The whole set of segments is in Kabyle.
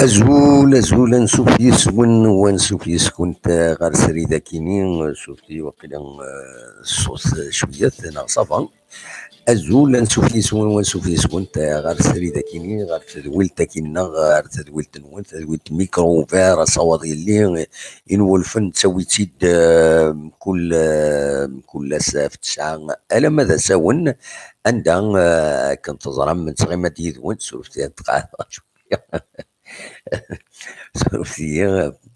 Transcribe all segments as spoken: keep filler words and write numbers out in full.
Azul, azul, ansuf yes-wen, wansuf yes-kunt, eh, ɣer srid akini, eh, surti waqila, eh, ṣṣut, eh, cwiyat, neɣ ça va. Azul, ansuf yes-wen, wansuf yes-kunt, eh, ɣer srid akini, ɣer tedwilt akini-nneɣ, ɣer tedwilt-nwen, tedwilt Micro Ouvert, asawaḍ yelli, eh, inwulfen ttawi-tt-id, eh, mkul, eh, mkul ass ɣef tesɛa, alamma d asawen, anda, eh, akken teẓram, nettɣima-d yid-wen, surfti ad tqeɛdeɣ cwiya. Surfti-yi,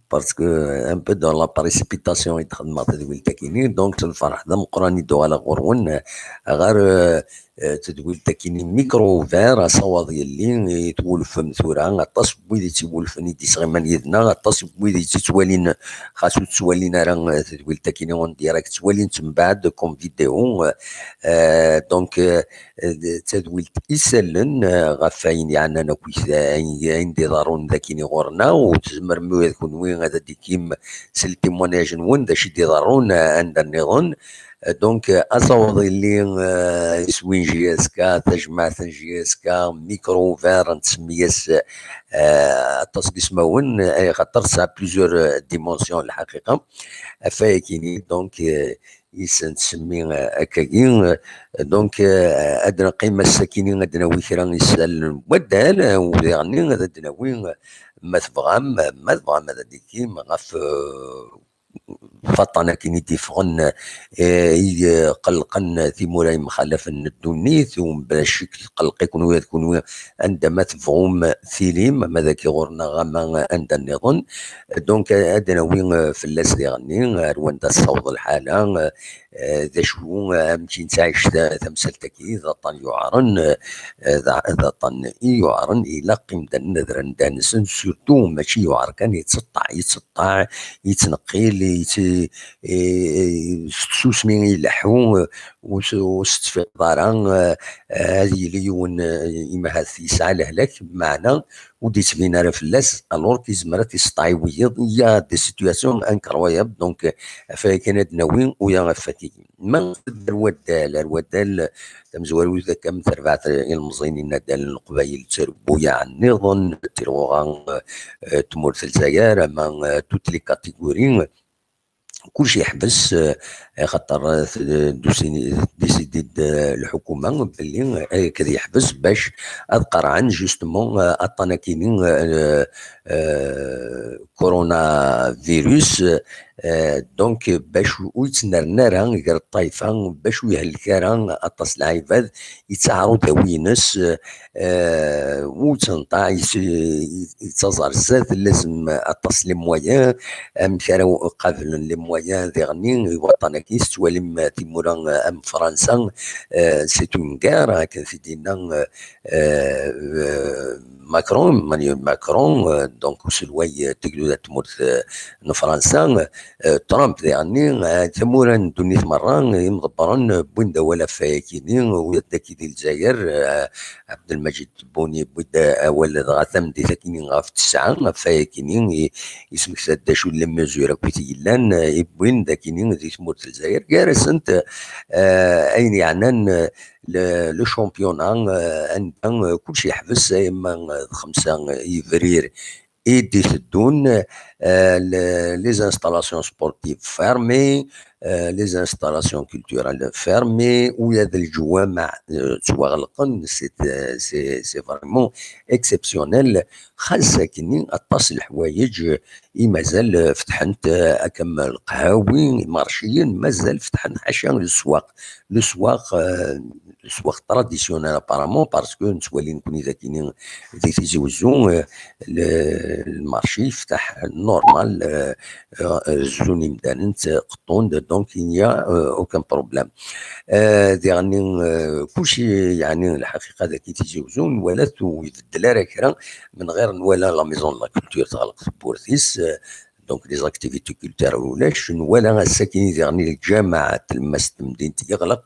parce que un peu dans la précipitation i d-xedmeɣ tedwilt-agi-nni, donc s lferḥ d ameqqran i d-uɣaleɣ ɣur-wen, eh, ɣer, eh, eh, tedwilt-agi-nni Micro Ouvert, asawaḍ yelli, i twulfem tura, aṭas n wid i tt-iwulfen i d-isɣiman yid-neɣ, aṭas n wid i tt-ittwalin, xas ur ttwalin ara, eh, tedwilt-agi-nni en direct, ttwalin-tt mbeɛd comme vidéo, eh, eh, donc, eh, d tadwilt isallen, eh, ɣef wayen yeɛnan akk is-, ayen, ayen d-iḍerrun d akini ɣur-neɣ, u tzemrem ula d kunwi ad d-tikim s le témoignage-nwen d acu i d-iḍerrun, eh, anda nniḍen. Eh, donc, eh, asawaḍ yelli, eh, iswi n J S K, tajmaɛt n J S K, Micro Ouvert, nsemmi-as, eh, aṭas n yismawen, eh, axaṭer tesɛa plusieurs, eh, dimensions, lḥaqiqa. Ɣef wayagi-nni, donc, eh, i s-nsemmi, eh, akkagi. Eh, donc, eh, ad neqqim ass-akini, ad d-nawi kra n yisallen n waddal, eh, u diɣenni ad d-nawi, eh, ma tebɣam, ma tebɣam ad d-tikim ɣef, eh, waṭṭan akini d-yeffɣen, eh, i, eh, qellqen timura yemxalafen n ddunit, u mebla ccek tqelleq-iken ula d kunwi anda ma tebɣum tilim, ama d aki ɣur-neɣ, ama anda nniḍen. Donc, ad d-nawi, eh, fell-as diɣenni, ar wanda tessaweḍ lḥala, eh, eh, d acu, eh, amek i nettɛic ta-, tamsalt-agi, d aṭṭan yuɛren, eh, eh, d a-, d aṭṭan i yuɛren, ilaq imdanen ad rren ddehn-nsen, surtout mačči yuɛer kan, yetteṭṭeɛ, yetteṭṭeɛ, yettneqqil, yett-, eh, eh, s tsusmi ileḥḥu, eh, ur s-, ur s-teffiḍ ara, eh, eh, ad yili yiwen, eh, imahat yesɛa lehlak, bmeɛna ur d-yettbin ara fell-as, alors que yezmer ad t-yesteɛi wiyiḍ. Il y a des situations incroyables, donc, euh, ɣef waya kan ad d-nawi uya ɣef wagi. Ma ar waddal, ar waddal, tamezwarut akka am terbaɛt ilemẓiyen inaddalen n Leqbayel, d trebbuyaɛ nniḍen, d tirɣuɣa, euh, n tmurt n Lezzayer, ama, euh, toutes les catégories, kullec yeḥbes, eh, axaṭer, eh, t-, d-, décidi-d, eh, lḥukuma belli, eh, ad yeḥbes bac ad qerɛen justement, eh, aṭṭan akini, eh, eh, coronavirus, eh, donc bac ur yettnerni ara gar ṭṭaifa, bac ur ihellek ara aṭas n lɛibad, yettaɛruḍ awi-ines, eh, ur yettneṭṭaɛ, yett-, yettaẓ ar zdat, lazem aṭas les moyens, amek ara qablen les moyens diɣenni i waṭṭan-agi, tettwalim timura am Fransa, eh, c'est une guerre, akken t-id-yenna, eh, eh, Macron, Emmanuel Macron, eh, donc uselway, eh, n tegduda n tmurt, eh, n Fransa, eh, Trump diɣenni, eh, tamura n ddunit merra, eh, imḍebbren, eh, wwin-d awal ɣef wayagi-nni, ula d dagi di Lezzayer, eh, Abdelmajid Tebboune yewwi-d awal dɣa tameddit akkin ɣef tesɛa, ɣef wayagi-nni i, yesmekta-d d acu n les mesures akkit yellan, eh, i wwin d akkin di tmurt n Lezzayer, gar-asent, eh, ayen yeɛnan, eh, le, le championnat, eh, anda, eh, kullec yeḥbes, eh, ama d xemsa yebrir i d-iteddun, eh, le, les installations sportives fermées, eh, les installations culturelles fermées, ula d leǧwameɛ, eh, ttwaɣelqen, c'est, eh, c'est, c'est vraiment exceptionnel. Xas akkenni, aṭas n leḥwayeǧ, eh, i mazal, eh, fetḥent, eh, akka am lqhawi, imarciyen, mazal fetḥen, ḥaca leswaq. Leswaq, eh, leswaq traditionnel apparemment, parce que nettwali nekni d akini di Tizi Wezzu, eh, le, le marché yeftaḥ normal, eh, eh, rezzun imdanen, ttqeṭṭun-d, donc il n'y a, euh, aucun problème. Eh, diɣenni, eh, kulci, yeɛni, lḥaqiqa dagi Tizi Wezzu, nwala-t ur ibeddel ara kra, min ɣir nwala la maison de la culture teɣleq tewwurt-is, eh, donc les activités culturelles ulac, nwala ass-agi diɣenni lǧameɛ n tlemmast n temdint yeɣleq,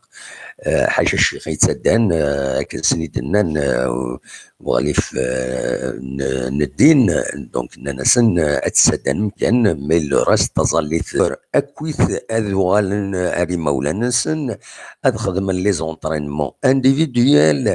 eh, ḥaca ccix yettaddan, eh, akken sen-id-nnan, eh, uɣlif, eh, n, n ddin, donc nnan-asen, eh, ad tettaddanem kan, mais le reste taẓallit akkit ad uɣalen ar imawlan-nsen, ad xedmen les entraînements individuels,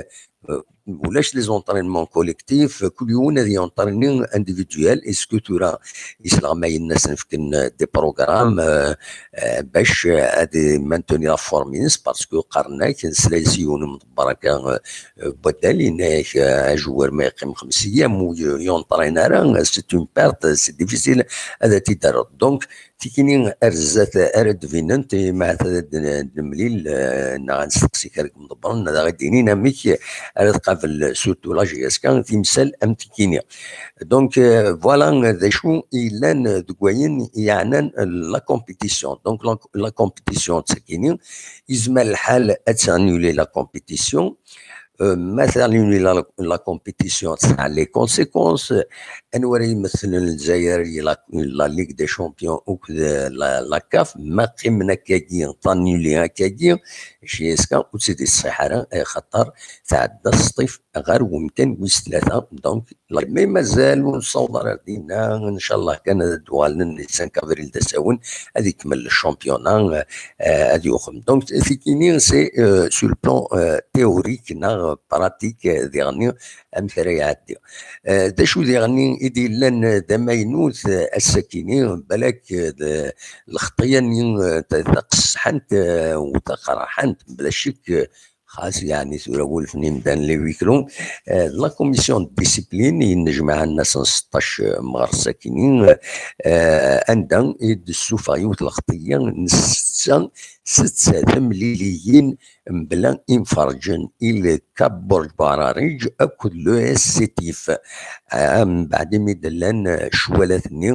eh, ulac les entraînements collectifs, kul yiwen ad yentraîni individuel. Est-ce que tura isleɣmayen-nsen fken des programmes, euh, euh, bac ad maintenir la forme-ines, parce que qqaren-ak, nesla-as i yiwen umḍebber akka, euh, euh, n waddal, yenna-ak, euh, ajewwir ma yeqqim xems ayyam ur yentraîne ara, c'est une perte, c'est difficile ad t-id-terreḍ. Donc, tikini ar zdat ara d-binent, ma ad d-, d-nemlil, eh, neɣ ad nesteqsi kra n yimḍebbren, ad aɣ-d-inin amek ara tqabel surtout la J S K timsal am tikini. Donc, eh, voilà d acu yellan deg wayen yeɛnan la compétition. Donc, la, la compétition d tikini, yezmer lḥal ad tannuli la compétition, euh, ma tannuli la, la compétition tesɛa les conséquences. Anwa ara imetlen Lezzayer i la, la Ligue des Champions akked la, la CAF? Ma qqimen akkagi, tannuli akkagi, J S K ur tt-id-iṣṣiḥ ara, axaṭer tɛedda Sṭif ɣer wemkan wis tlata. Donc, mais mazal ur nessaweḍ ara ar dinna, ncallah kan ad d-uɣalen les cinq avril d asawen, ad ikemmel le championnat, euh, ad yuxem. Donc, tikini, c'est, euh, sur le plan, euh, théorique, neɣ pratique, euh, diɣenni, amek ara iɛeddi. Euh, d acu diɣenni i d-yellan d amaynut, euh, ass-akini, balak, euh, d lxeṭṭiya-nni, euh, ta-, taqesḥant, euh, u taqerḥant, bla ccek, euh, xas, yeɛni, tura wulfen imdanen les huis clos, euh, la commission de discipline, yennejmaɛen ass n seṭṭac, euh, meɣres akini, euh, anda i d-tessufeɣ yiwet lxeṭṭiya n setta, setta temliliyin mebla imferǧen, i le CAP Burj Bahraridj akked le S C T I F. Ah, mbeɛd imi d-llan, euh, ccwalat-nni,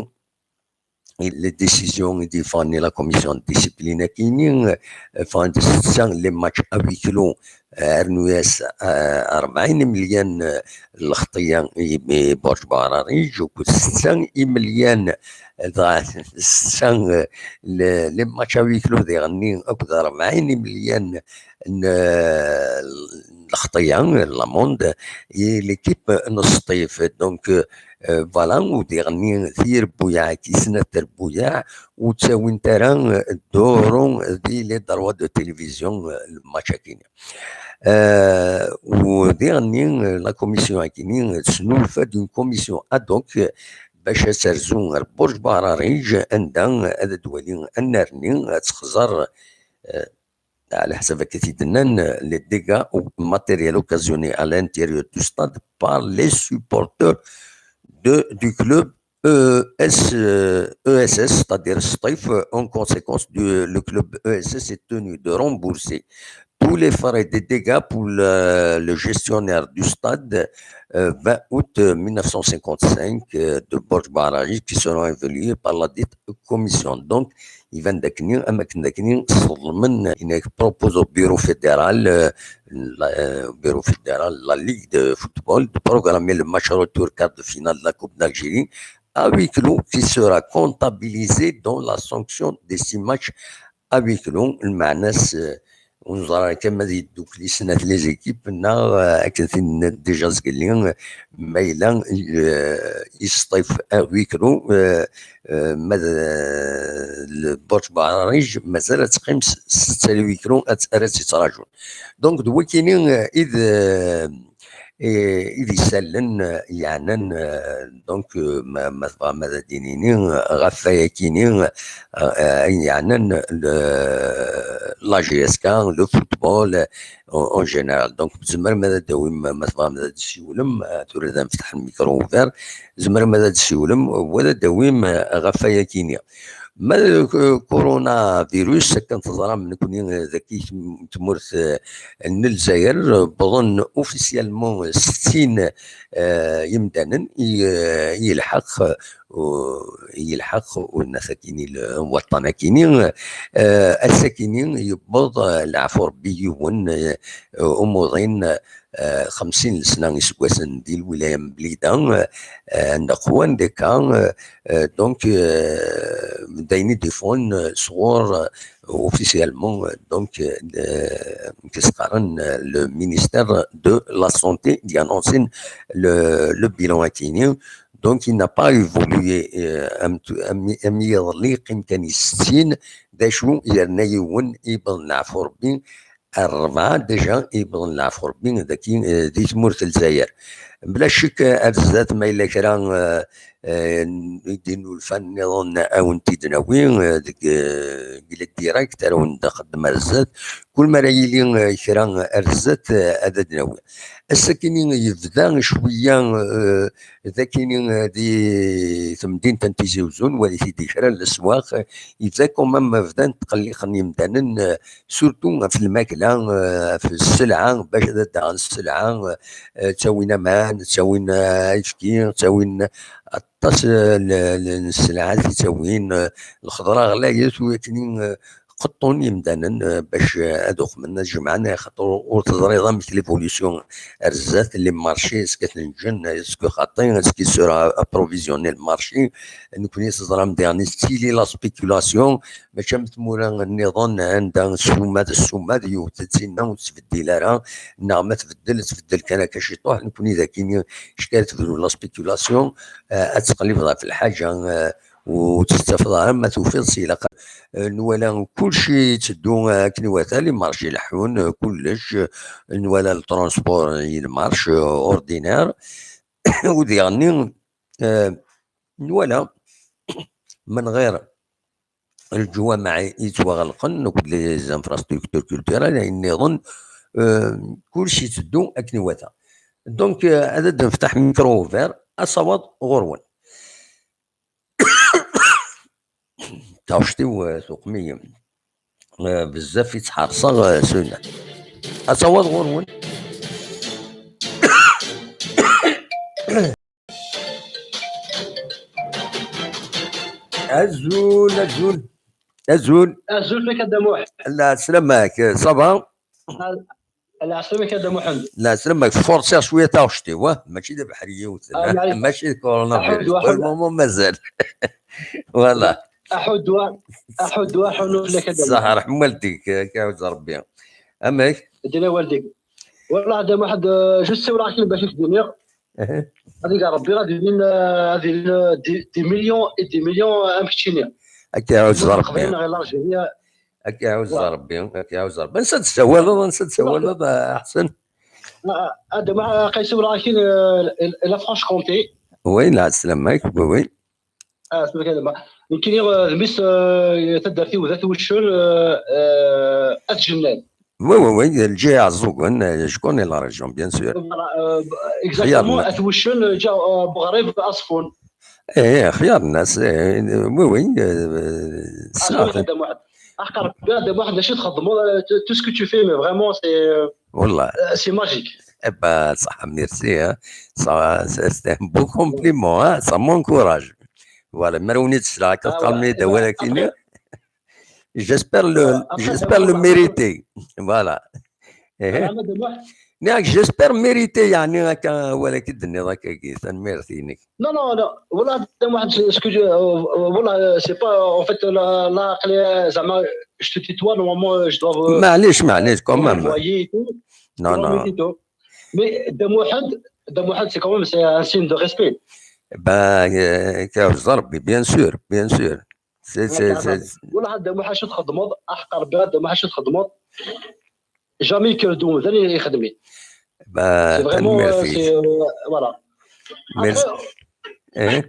les décisions i d-yeffɣen i la commission de discipline akini, euh, ffɣen-d setta les matchs à huis clos, euh, rnu-yas, euh, rebɛin imelyan, euh, lxeṭṭiya i, i Burj Bahraridj, akked setta imelyan, euh, dɣa setta, euh, le-, les matchs à huis clos diɣenni, akked rebɛin imelyan n, euh, lxeṭṭiya, l'amende, i l'équipe n Sṭif. Donc, euh, euh, voilà, u diɣenni tirebbuyaɛ, ki snat trebbuyaɛ, ur ttawint ara, euh, duru di les droits de télévision, euh, le match akini. Euh, u diɣenni, euh, la commission akini, euh, tesnulfa-d une commission ad hoc, euh, bac ad terzu ar Burj Bahraridj, anda ad d-twali annar-nni, ad texẓer, euh, على حسب كيف يدنن, les dégâts matériels occasionnés à l'intérieur du stade par les supporters de, du club E S, euh, E S S, c'est-à-dire Sṭif. En conséquence, du, le club E S S est tenu de rembourser tous les frais des dégâts pour le, le gestionnaire du stade, euh, vingt août, euh, mille neuf cent cinquante-cinq, euh, de Borj Bahraridj, qui seront évalués par la dite commission. Donc, iban d akkenni, am akken d akkenni, sḍelmen, il propose au bureau fédéral, euh, la, euh, au bureau fédéral, la Ligue de football, de programmer le match retour quart de finale de la Coupe d'Algérie à huis clos, qui sera comptabilisé dans la sanction des six matchs à huis clos. Lmeɛna-s, euh, ur neẓri ara kan ma ad yeddukli snat les équipes, neɣ, euh, akken tin-nniḍ déjà zgelli, euh, ma yella, euh, i Sṭif à huis clos, euh, euh, ma d, euh, le Borj Bahraridj, mazal ad teqqim s, s, s à huis clos, ad, ara tt-yettrajun. Donc, d wakini, euh, i d, euh, i, i d isallen, euh, yeɛnan, euh, donc, euh, ma, ma tebɣam ad d-inini, euh, ɣef wayakini, euh, euh, yeɛnan le, la J S K, le football, euh, en, en général. Donc, tzemrem ad d-tawim, ma tebɣam ad d-tessiwlem, euh, tura ad nfetḥ le micro ouvert, tzemrem ad d-tessiwlem, u ad d-tawim, euh, ɣef wayakini. Ma, euh, coronavirus, akken teẓram nekni, euh, dagi tm-, tmurt, euh, n Lezzayer, euh, wwḍen officiellement settin, euh, yimdanen i, euh, i yelḥeq, euh, u-, i yelḥeq, u-, nna-t akini, le-, waṭṭan akini, euh, ass akini yewweḍ, euh, leɛfu Rebbi yiwen, euh, umuḍin, euh, xemsin n lesna iseggasen di lwilaya n Blida, euh, anda qwan deka, euh, euh, donc, euh, d ayen i d-iffɣen, euh, sɣur, euh, officiellement, euh, donc, euh, de, qu'est-ce qu'on, euh, le ministère de la Santé, d-annoncer le, le bilan akini. Donc, il n'a pas évolué, euh, am, am, am yiḍelli, yeqqim kan i settin, d acu, yerna yiwen, yewweḍ leɛfu Rebbi, Rebɛa déjà i yewwḍen leɛfu Rebbi dagi, eh, di tmurt n Lezzayer. Bla ccek, eh, ar zdat ma yella kra, eh, eh, i d-innulfan nniḍen a wen-t-id-nawi, eh, deg, eh, deg le direct ara wen-d-nxeddem ar zdat. Kul mi ara yili, eh, kra ar zdat, eh, ad d-nawi. Ass-akini yebda cwiya, eh, d akini, eh, di temdint n Tizi Uzzu, nwali-t-id i kra n leswaq, eh, yebda quand même, eh, bdan tqelliqen yimdanen, eh, surtout ɣef lmakla, eh, ɣef sselɛa, bac ad d-aɣen sselɛa, eh, ttawin aman, ttawin, eh, ayefki, ttawin aṭas, eh, n, n, n sselɛat i ttawin, eh, lxeḍra ɣlayet, u akken i, eh, qeṭṭun yimdanen, eh, bac, eh, ad uqmen, ad jemɛen, eh, xaṭer ur, ur teẓriḍ amek l'évolution ar zdat, les marchés, est-ce que ten-, est-ce que xaṭi, est-ce qu'il sera approvisionné le marché, nekkni teẓram diɣen tettili la spéculation, mačči am tmura nniḍen anda ssuma d ssuma d yiwet d tinna ur tettbeddil ara, neɣ ma tbeddel, tbeddel kan akka ciṭuḥ, nekkni dagi, cka tebdu la spéculation, eh, ad teqlibeḍ ɣef lḥaǧa, eh, ur tettafeḍ ara ma tufiḍ s ilaq. Eh, nwala kulci yetteddu akken iwata, les marchés leḥḥun, eh, kullec, eh, nwala le transport, eh, il marche, eh, ordinaire, u diɣenni, eh, nwala menɣir leǧwameɛ yettwaɣelqen, akked les infrastructures culturelles, ayen nniḍen, eh, kulci yetteddu akken iwata. Donc, eh, ad d-neftaḥ micro ouvert, asawaḍ ɣur-wen. Taɣect-iw, eh, tuqem-iyi. Eh, bezzaf i ttḥerṣeɣ, eh, s una. Asawaḍ ɣur-wen. Azul, azul, azul. Azul fik a Dda Muḥ. Lɛeslama-k, ça va? Lɛeslama-k a Dda Muḥend. Lɛeslama-k, forsiɣ cwiya taɣect-iw, ah, mačči d abeḥri yiwet, ah, maɛlic. Mačči d coronavirus, aḥuddu, pour le moment mazal. Voilà. Aḥuddu, aḥuddu, aḥunnu fell-ak a Dda Muḥend. Ṣaḥ, ṛeḥm waldik, ad k-iɛuzz Ṛebbi. Amek? Ddin a waldik. Wallah a Dda Muḥend, euh, juste siwleɣ-ak-in bac ad k-d-iniɣ. Aha. Ad iga Ṛebbi, ad ilin, euh, ad ilin, euh, des, des millions et des millions, euh, am keččini. Ad k-iɛuzz Ṛebbi. Ad k-iɛuzz Ṛebbi, ad k-iɛuzz Ṛebbi. Ansa d-tsawaleḍ, ansa d-tsawaleḍ, a Ḥsen? Ah, ah, a Dda Muḥ, ah, aql-i siwleɣ-ak-in, euh, la Franche-Comté. Oui, lɛeslama-k, oui, oui. Ah, c'est vrai, nekkini, euh, d mmi-s, euh, taddart-iw d At Wuccen, euh, euh, At Jennad. Oui, oui, oui, lǧiha Ɛeẓẓugen, euh, je connais la région, bien sûr. Voilà, euh, exactement, At Wuccen, euh, ǧa, euh, Buɣrib, Aṣfun. Eh, xyar nnas, eh, oui, oui, eh, Aṣfun, a Dda Muḥ. Aḥqer, a Dda Muḥ, d acu txeddmeḍ, euh, tout ce que tu fais, mais vraiment, c'est, euh, c'est magique. Eh ben, ça, merci, hein. Ça, c'est, c'est un beau compliment, hein. Ça m'encourage. Voilà, ma wen-d-sleɣ akka, teqqarem-iyi-d awal akini. J'espère le, j'espère le mériter. Voilà. Eh. Nniɣ-ak, j'espère mériter, yeɛni, akka awal akka i d-tenniḍ akkagi. Tanemmirt-inek. Non, non, non. Voilà, moi, ce que je, euh, euh, voilà, euh, c'est pas, en fait, la, la, la, زعما, je te tutoie, normalement, euh, je dois, euh, معليش، معليش، quand même. Voyez et tout. Non, non. Mais Dda Muḥend, Dda Muḥend, c'est quand même, c'est un signe de respect. Ben, euh, كيعوز ربي, bien sûr, bien sûr. C'est, c'est, c'est. والله هذا ما حاش تخدمض، احقر بهذا ما حاش تخدمض. Jamais يكردو ذاني يخدمي. C'est vraiment, euh, c'est, euh, voilà. Après, eh.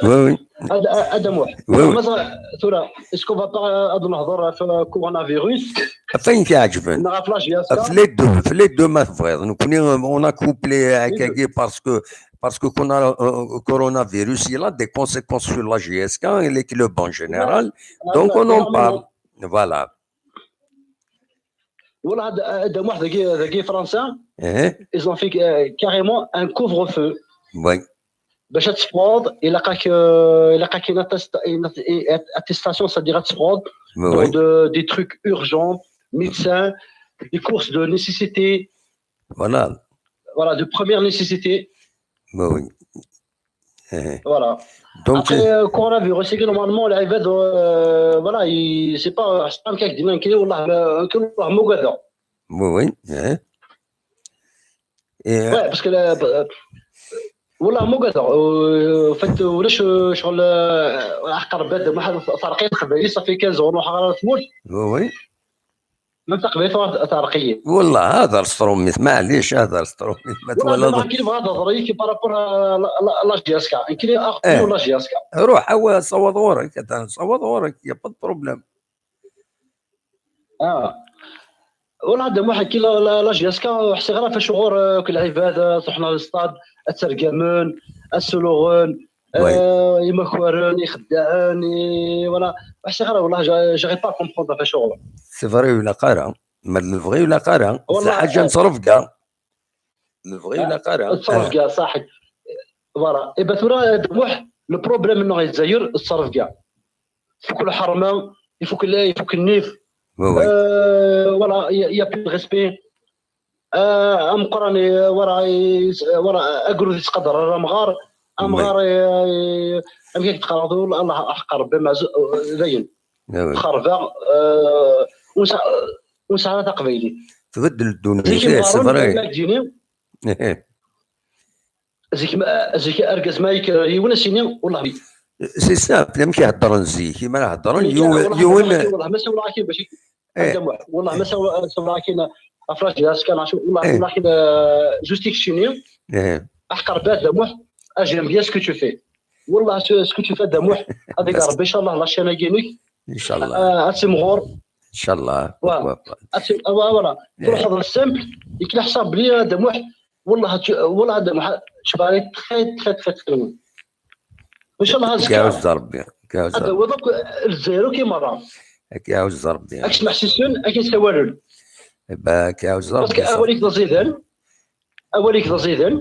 Oui, oui. هذا، هذا موح. Oui, oui. مازال ثورة. Est-ce qu'on va pas, euh, هاد نهضر في coronavirus؟ فين كيعجبن؟ في les deux، في les deux ما تبغيض. نكوني، on a couplé هكاكي parce que parce que كنا، euh, coronavirus, il a des conséquences sur la J S K et les clubs en général. Donc, on en parle. Voilà. والله هاد، هاد واحد ذاكي، ذاكي فرنسا. Ils ont fait, euh, carrément un couvre-feu. Oui. باش تسبورد، إلا قاك، euh، إلا قاك une attest-، une att-، une attestation, c'est-à-dire تسبورد pour de, des trucs urgents, médecins, des courses de nécessité. Voilà. Voilà, de première nécessité. Oui, oui. Voilà. Donc, après, euh, coronavirus, c'est que normalement, les, euh, voilà, c'est pas, c'est pas un cas de, والله، والله ما قدر. Oui, oui. Ouais, parce que là, euh, Wallah ma ugadeɣ, euh, en fait, ulac, euh, ccɣel, euh, aḥeqq Rebbi, Adem Muḥ, terqi teqbaylit, ça fait quinze ans ur ruḥeɣ ara ar tmurt. Oui, oui. Même taqbaylit terqi-yi. Wallah, hder s trumit, maɛlic, hder s trumit, ma Wallah, twalaḍ. Nekkini bɣiɣ ad hedreɣ yid-k par rapport à la, la, la J S K. Nekkini, ah, Eh. la J S K. Ruḥ, awa, sawaḍ ɣur-k, atan, sawaḍ ɣur-k, y a pas de problème. Ah. Wallah, Adem Muḥ, kki la, la, la J S K, ur ḥṣiɣ ara f acuɣer, euh, akk lɛibad, euh, truḥ ɣer stade, ad ttergamen, ad suluɣen, Oui. euh, imakaren, ixeddaɛen, i, voilà. Ur ḥṣiɣ ara, wallah, j'a-, j'arrive pas à comprendre f acuɣer. C'est vrai, ilaq ara. Ma d lebɣi ilaq ara. Wallah, Ḥaǧa eh. n ttrebga. Lebɣi ilaq ara. Ttrebga, ṣaḥ. Voilà. Et ben, tura, Adem Muḥ, le problème-nneɣ di Lezzayer, ttrebga. Ifuk lḥerma, ifuk la-, ifuk nnif. Oui, oui. Euh, voilà, il y a, il y a plus de respect. Euh, ameqqran, euh, voilà, is-, euh, voilà, agrud yettqadar ara amɣar. Amɣar, euh, amek i teqqareḍ, Allah, aḥeqq Rebbi, ma z-, euh, dayen. Oui, oui. Xerbeɣ, euh, ur nesɛi, ur nesɛi ara taqbaylit. Tbeddel ddunit, Zik eh, c'est imɣaren, vrai. ma k-d-yini, zik, ma, zik argaz ma yekker yiwen ad s-yini, wallah. C'est simple, amek i heddren zik, imi ara heddren, yiwen, Wallah, yiwen, wallah, ma sawleɣ akin bac eh, Adem Muḥ. Wallah, ma sawleɣ, sawleɣ akin, afrax jas kan, wallah, eh, wallah, akin, euh, juste keččini, eh, aḥeqq Rebbi Adem Muḥ, ah, j'aime bien ce que tu fais. Wallah, ce, ce que tu fais, Adem Muḥ, avec Merci. Rebbi, inchallah, la chaîne-agi-inek, Inchallah. euh, ad timɣur, Inchallah. Voilà. Pourquoi pas. ad tim-, ah, voilà, Eh. Truḥeḍ ɣer simple, yekna ḥsab belli Adem Muḥ, wallah, tu, wallah, Adem Muḥ, tu vas aller très, très, très, très loin. Inchallah, Ad azekka, k-iɛuzz Rebbi. Ad k-iɛuzz ad Rebbi. tawiḍ akk Lezzayer akk i merra. Ad k-iɛuzz Rebbi. Ad k-smeḥsisen, ad k-sawalen. Eh ben, ad k-iɛuzz Parce Rebbi, que ça. Awal-ik d aẓidan, awal-ik d aẓidan,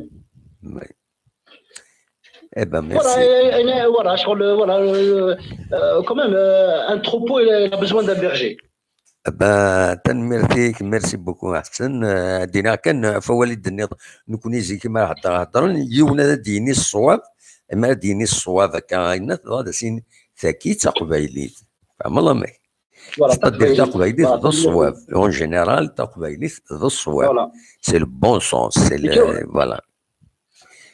Oui. Eh ben, voilà, merci. et, et, voilà, ccɣel, voilà, euh, euh, quand même, euh, un troupeau, il a, il a besoin d'un berger. Ben, tanemmirt-ik, merci beaucoup, Ḥsen. Eh, ad d-iniɣ kan, ɣef wawal i d-tenniḍ, nekkni zik mi ara heddreɣ, heddren, yiwen ara d-yini ṣṣwab, mi ara d-yini ṣṣwab akka, yenna, dɣa ad as-yini, tagi d taqbaylit. Tfehmeḍ amek? Voilà, Tettqeddir taqbaylit. taqbaylit Voilà, d ṣṣwab. En général, taqbaylit d ṣṣwab. Voilà. C'est le bon sens. C'est Ika- le, voilà.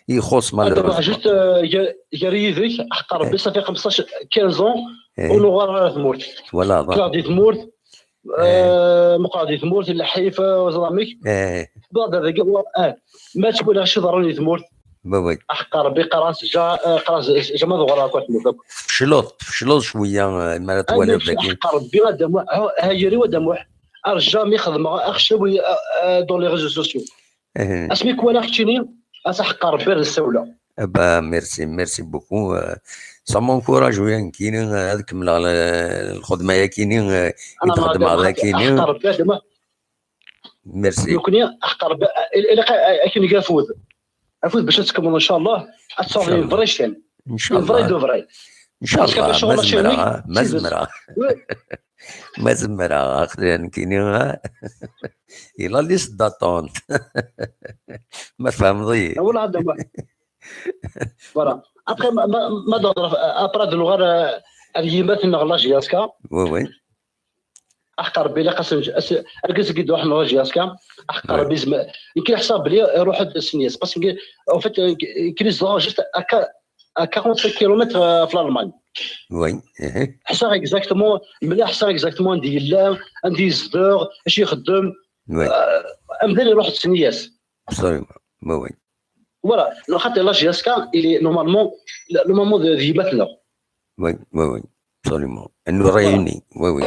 Ixuṣ Adem Muḥ, malheureusement. juste, euh, gar-, gar yid-k, aḥeqq Rebbi, ça fait xemseṭṭac, quinze ans, Eh. ur nuɣal ara ar tmurt. Voilà, voilà. Kkreɣ di tmurt, euh, meqqreɣ di tmurt, lḥif, euh, ẓramek. Eh, Bada dagi, ah, ma ttwaliɣ acu iḍerrun di tmurt. oui, oui. Aḥeqq Rebbi, qqareɣ-as, ja, euh, qqareɣ-as, ja ma ad uɣaleɣ akk ar tmurt akk. Tfecleḍ, tfecleḍ cwiya, eh, mi ara twaliḍ dagi. Aḥeqq Rebbi, Adem Muḥ, ha, ha yir-iw Adem Muḥ, ar jamais xedmeɣ axcawel, euh, euh, dans les réseaux sociaux. Eh. Asmi k-walaɣ keččini, aḥeqq Rebbi ar ssawleɣ. Eh ben, merci, merci beaucoup. Euh, ça m'encourage, oui, nekkini, euh, ad kemmleɣ le-, lxedma-yakini, euh, i txedmeḍ akini. Aḥeqq Rebbi, Adem Muḥ. Merci. Nekkni, aḥeqq Rebbi, il-, ilaq a-, a-, akken neg afud. Afud bac ad tkemmleḍ, inchallah, ad tesɛuḍ une vraie chaîne. Une vraie de vraie. Inchallah, ma zemreɣ, ah, ma zemreɣ. Ma zemreɣ, aql-i nekkini, ah. Il a liste d'attente. Ma tfehmeḍ-iyi. Ah, voilà, Adem Muḥ. Voilà. Après, ma, ma, ma d-, après, ad nuɣal, euh, ar yemma-tneɣ la J S K. Oui, oui. Aḥeqq Rebbi, ilaq asen-, as-, argaz-agi d-iruḥen ɣer J S K, aḥeqq Rebbi, yezmer, nekk ḥṣiɣ belli iruḥ-d s nniya-s, parce que, en fait, euh, nekk zedɣeɣ juste à qua-, à quarante-cinq kilomètres, euh, ɣef l'Allemagne. Oui. Ḥṣiɣ exactement, mliḥ ḥṣiɣ exactement anda yella, anda yezdeɣ, acu ixeddem. Euh, amdan iruḥ-d s nniya-s. Absolument. Oui, oui. Voilà, xaṭi la J S K, il est normalement, normalement d, d yemma-tneɣ. Oui, oui, oui, absolument. Elle nous réunit, oui, oui.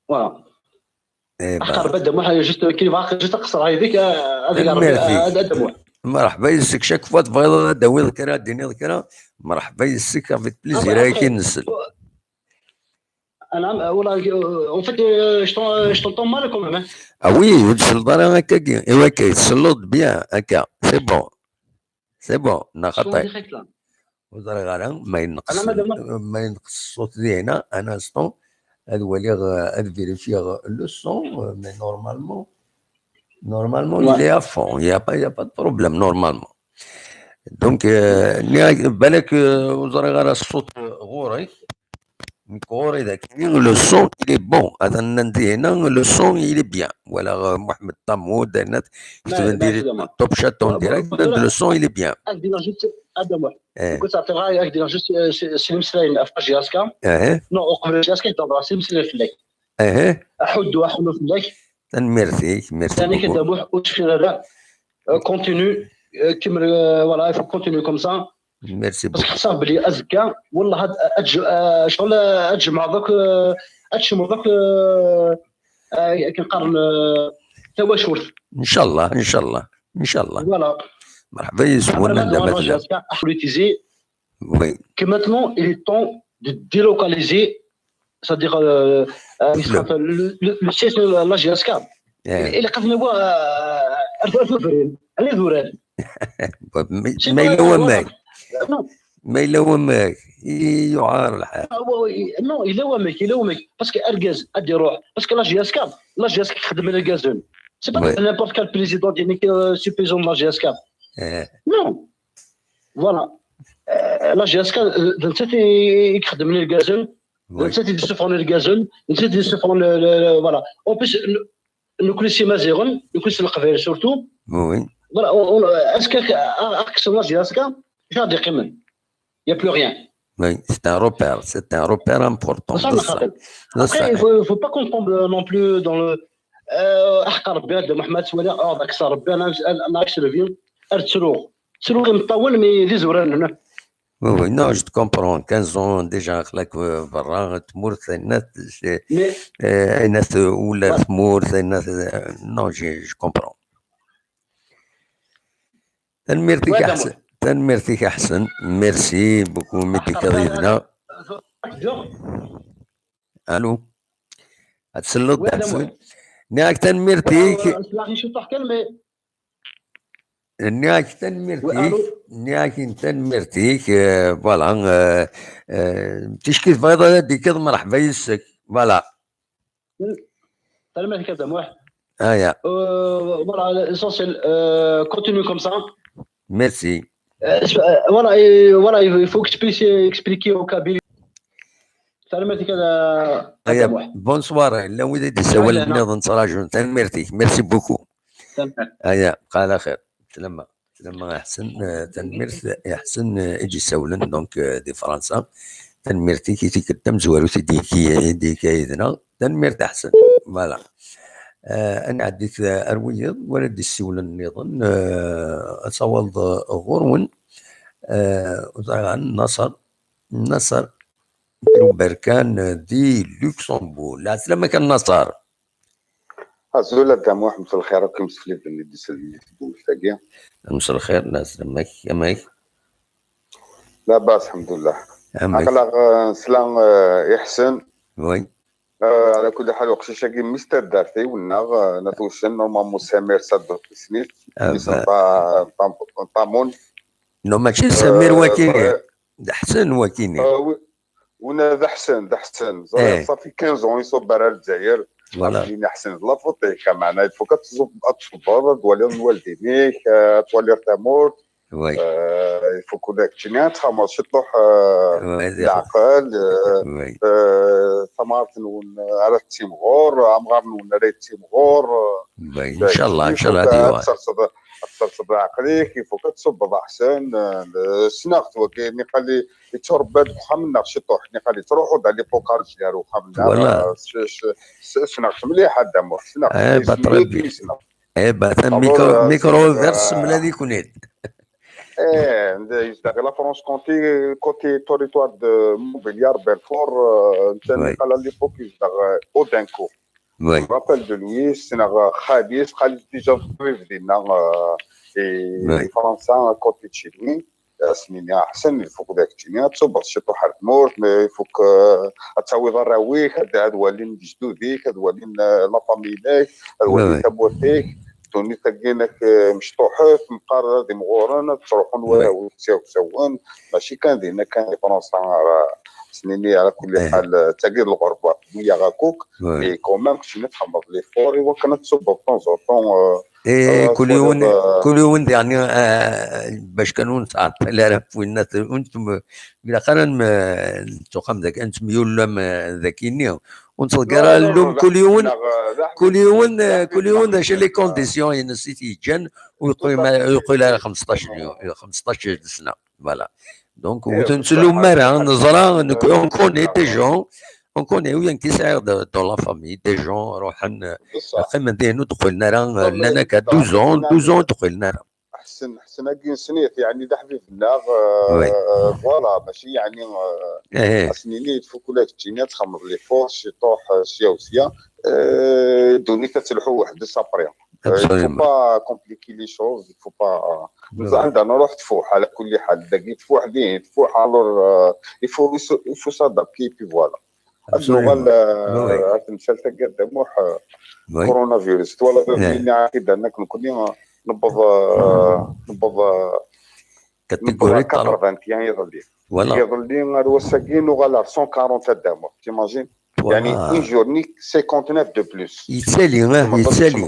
Voilà. Eh ben. Aḥeqq Rebbi, Adem Muḥ, juste, kif bɣiɣ, juste ad qeṣṣreɣ yid-k, ad, ad, Adem Muḥ. Merḥba yes-k, chaque fois tebɣiḍ ad d-tawiḍ kra, ad d-tiniḍ kra, merḥba yes-k, avec plaisir, ah, ad k-nsel. Anɛam, euh, voilà, euh, en fait, euh, je t'en-, euh, je t'entends mal quand même, hein. Ah oui, ur d-tselleḍ ara akkagi. Iwa akka, tselleḍ bien, akka. C'est bon. C'est bon, neɣ xaṭi? Ur ẓriɣ ara ma yenqes, ma yenqes ṣṣut dihna, un instant, ad waliɣ, euh, ad vérifier le son, euh, mais normalement, normalement, il est à fond, il y a pas, il y a pas de problème, normalement. Donc, euh, nniɣ-ak, balak, euh, ur ẓriɣ ara ṣṣut, euh, ɣur-k. Nekk ɣur-i dagi, le son, il est bon. Atan nnan dihina, le son, il est bien. Wala, euh, Mohamed Tamoud, nnan, ketben direct, top chat en direct, nnan, le son, il est bien. Ad d-iniɣ juste, Adam, eh. Écoute, ça fait vrai, ad d-iniɣ juste, euh, s-, s-, s-, imeslayen ɣef J S K. Eh. Non, uqbel J S K, yehder s imeslayen fell-ak. Eh. Aḥuddu, aḥunnu fell-ak. Tanemmirt-ik, merci beaucoup. Yeɛni, Adam, ur tecfiḍ ara. Euh, continue, euh, kemmel, euh, voilà, il faut continuer comme ça. Merci beaucoup. Parce que ḥṣiɣ belli azekka, wallah, ad, ad, ad, euh, ccɣel, euh, ad tjemɛeḍ akk, euh, ad tcemreḍ akk, euh, euh, akken qqaren, euh, tawacult. Inchallah, inchallah, inchallah. Voilà. Merḥba yes-wen, anda ma tella. Azekka, ad politiser. Oui. Que maintenant, il est temps de délocaliser, c'est-à-dire, euh, euh, le, le, le siège de la J S K. Eh. Il est قد نبغى، euh, ألف، ألف بريل. ألف بريل. Mais, c'est mais pas le wamek. Non. Mais le wamek, il y aura le حال. Ah, oui, oui. Non, il est wamek, il est wamek. Parce que argaz, ad iruḥ. Parce que la J S K, la J S K تخدم les gazeuses. C'est pas n'importe quel président qui est, euh, supposons la J S K. Eh. Non. Voilà. Euh, la J S K, euh, d nettat i, i ixeddmen irgazen, d nettat i d-isuffɣen irgazen, d nettat i d-isuffɣen le, le, le, voilà. En plus, ne, nekkni s Imaziɣen, nekkni s Leqbayel surtout. Oui. Voilà, on, on, est-ce que, à, à, la J S K, il y a plus rien. Oui, c'est un repère, c'est un repère important. Après, il faut, il faut pas qu'on tombe non plus dans le, euh, أحقر ربي هذا محمد سوالي، آه، ذاك صار ربي، أنا، أنا، أنا عايش في الفيلم، أرتروغ. Tru imeṭṭawen, mais d izuranen. Oui, oui, non, je te comprends. Quinze ans déjà, xlak, euh, برا, tmurt, c'est net, c'est, mais, euh, c'est net, ou la tmurt, c'est net, euh, non, je, je comprends. Tanemmirt-ik a Ḥsen. Tanemmirt-ik a Ḥsen. Merci beaucoup, mi d-tekkiḍ yid-neɣ. Allô? Ad tselleḍ a Ḥsen. Nniɣ-ak tanemmirt-ik. Nniɣ-ak tanemmirt-ik, nniɣ-ak tanemmirt-ik, euh, voilà, euh, euh, ticki tebɣiḍ ad d-tekkiḍ, merḥba yes-k, voilà. Tanemmirt-ik a Dda Muḥ. Ah, ya. Euh, voilà, l'essentiel, euh, continue comme ça. Merci. Euh, voilà, et voilà, il faut expliquer, expliquer aux Kabyles. Tanemmirt-ik a Dda Muḥ. Bonsoir, llan wid i d-issawalen nniḍen ttraǧun. Tanemmirt-ik, merci beaucoup. Aya, bqa ɛla xir. Slama. Slama a Ḥsen, euh, tanemmirt a Ḥsen, euh, i d-issawlen, donc, euh, di Fransa. Tanemmirt-ik i tikkelt tamezwarut i d-yekka, i d-yekka yid-neɣ. Tanemmirt a Ḥsen. Voilà. Euh, ad nɛeddi ar wiyiḍ wala d-issiwlen nniḍen, euh, ad tawaleḍ, euh, ɣur-wen. Euh, Naṣer, Naṣer Berkan, euh, di Luxembourg. Lɛeslama-k a Naṣer. Azul a Dda Muḥ, mselxir akk imsefliden i d-isellen di tdwilt-agi. Mselxir, lɛeslama-k, amek? Labas, lḥemdullah. Amek? Aql-aɣ, euh, nesla, euh, i Ḥsen. Oui. Euh, ɛla kulli ḥal, uqcic-agi mmi-s n taddart-iw, nneɣ, euh, n At Uccen, normalement Samir Saddut isem-is. Ah, mmi-s n Ṭa-, Ṭa-, Ṭamun. Non, mačči Samir, euh, wakini. D Ḥsen wakini. Euh, oui. Wina d Ḥsen, d Ḥsen. Ẓriɣ, eh, ça fait quinze ans i ṣubbeɣ ar Lezzayer. Voilà. Ḥsen d la faute-ik, meɛna il faut ad tṣub-, ad tṣubbeḍ, ad twaliḍ lwaldin-ik, euh, ad twaliḍ tamurt. Oui. Euh, il faut que d keččini ad txemmeḍ ciṭuḥ, euh, leɛqel, euh, euh, tamɣart-nwen ara tettimɣur, amɣar-nwen ara yettimɣur, euh, oui, inchallah, inchallah, ad tserseḍ, ad tserseḍ leɛqel-ik, il faut ad tṣubbeḍ aḥsen, euh, ssneɣ-t wagi, niqal-i, yetturebba-d deg uxxam-nneɣ ciṭuḥ, niqal-i, yettruḥu-d à l'époque ar uxxam-nneɣ, euh, s-, s-, s-, ssneɣ-t mliḥ, a Dda Muḥ, ssneɣ-t, eh, bah, très bien. Eh, bah, atan micro, euh, micro ouvert, euh, semlal-iken-id. Eh, yezdeɣ la Franche-Comté, côté territoire de Montbéliard, Belfort, euh, netta niqal à l'époque yezdeɣ, euh, Audincourt. Oui. Je me rappelle de lui, ssneɣ xali-s, xali-s déjà d ṭṭbib dinna, euh, di Fransa, à côté de chez lui. As-nini aḥsen, il faut d keččini ad tṣubbeḍ ciṭuḥ ar tmurt, mais il faut que, euh, ad tawiḍ arraw-ik, ad, ad walin lejdud-ik, ad walin, euh, la famille-inek, ad walin tamurt-ik. Ddunit-agi-inek, euh, mecṭuḥet, meqqar ad imɣuren, ad ttruḥun warraw-ik s iɣsawen, mačči kan dinna kan di Fransa ara, as-nini, ɛla kulli ḥal, euh, d tagi d lɣerba, wiyaɣ akk, mais quand même, keččini ad txedmeḍ l'effort i wakken ad tṣubbeḍ de temps en temps, euh, Eh, kul yiwen, kul yiwen diɣen, eh, bac kan ur nettɛeṭṭil ara f winnat, ur nettm-, ilaq ara n-, nettuxxam daki, ad nettemyulam, eh, daki-nni. Ur nettḍeggar ara llum, kul yiwen, kul yiwen, eh, kul yiwen d acu les conditions-ines i t-yeǧǧan ur yeqqim ara, ur yeqqim ara xmesṭac n yu-, xmesṭac n sna. Voilà. Donc, ur ten-nettlum ara, neẓra, on connaît des gens, on connaît, ou bien qui sert de, dans la famille, des gens ruḥen, euh, qqimen din ur d-qqilen ara, euh, llan akka douze ans, douze ans ur d-qqilen ara. Ḥsen, ḥsen agi nesnit, yeɛni d aḥbib-nneɣ, euh, voilà, mačči yeɛni, euh, ad s-nini tfuk ula d keččini ad txedmeḍ les forces, ciṭuḥ, euh, sya u sya, euh, ddunit ad telḥu weḥd-s après. Euh, il faut pas compliquer les choses, il faut pas, euh, neẓra anda nruḥ tfuḥ, ala kulli ḥal, dagi tfuḥ, dihin tfuḥ, alors, euh, il faut, il faut s'adapter, et puis voilà. Ad nuɣal, euh, ar temsalt-agi, a Dda Muḥ, euh, coronavirus. Twalaḍ, nniɣ-ak-id annak nekkni, euh, newweḍ, euh, newweḍ, euh, newweḍ ar quatre-vingt-un iḍelli. Iḍelli ar wass-agi nuɣal ar cent quarante, a Dda Muḥ. T'imagines? Yeɛni, une journée, cinquante-neuf de plus. Yettali, ah, yettali.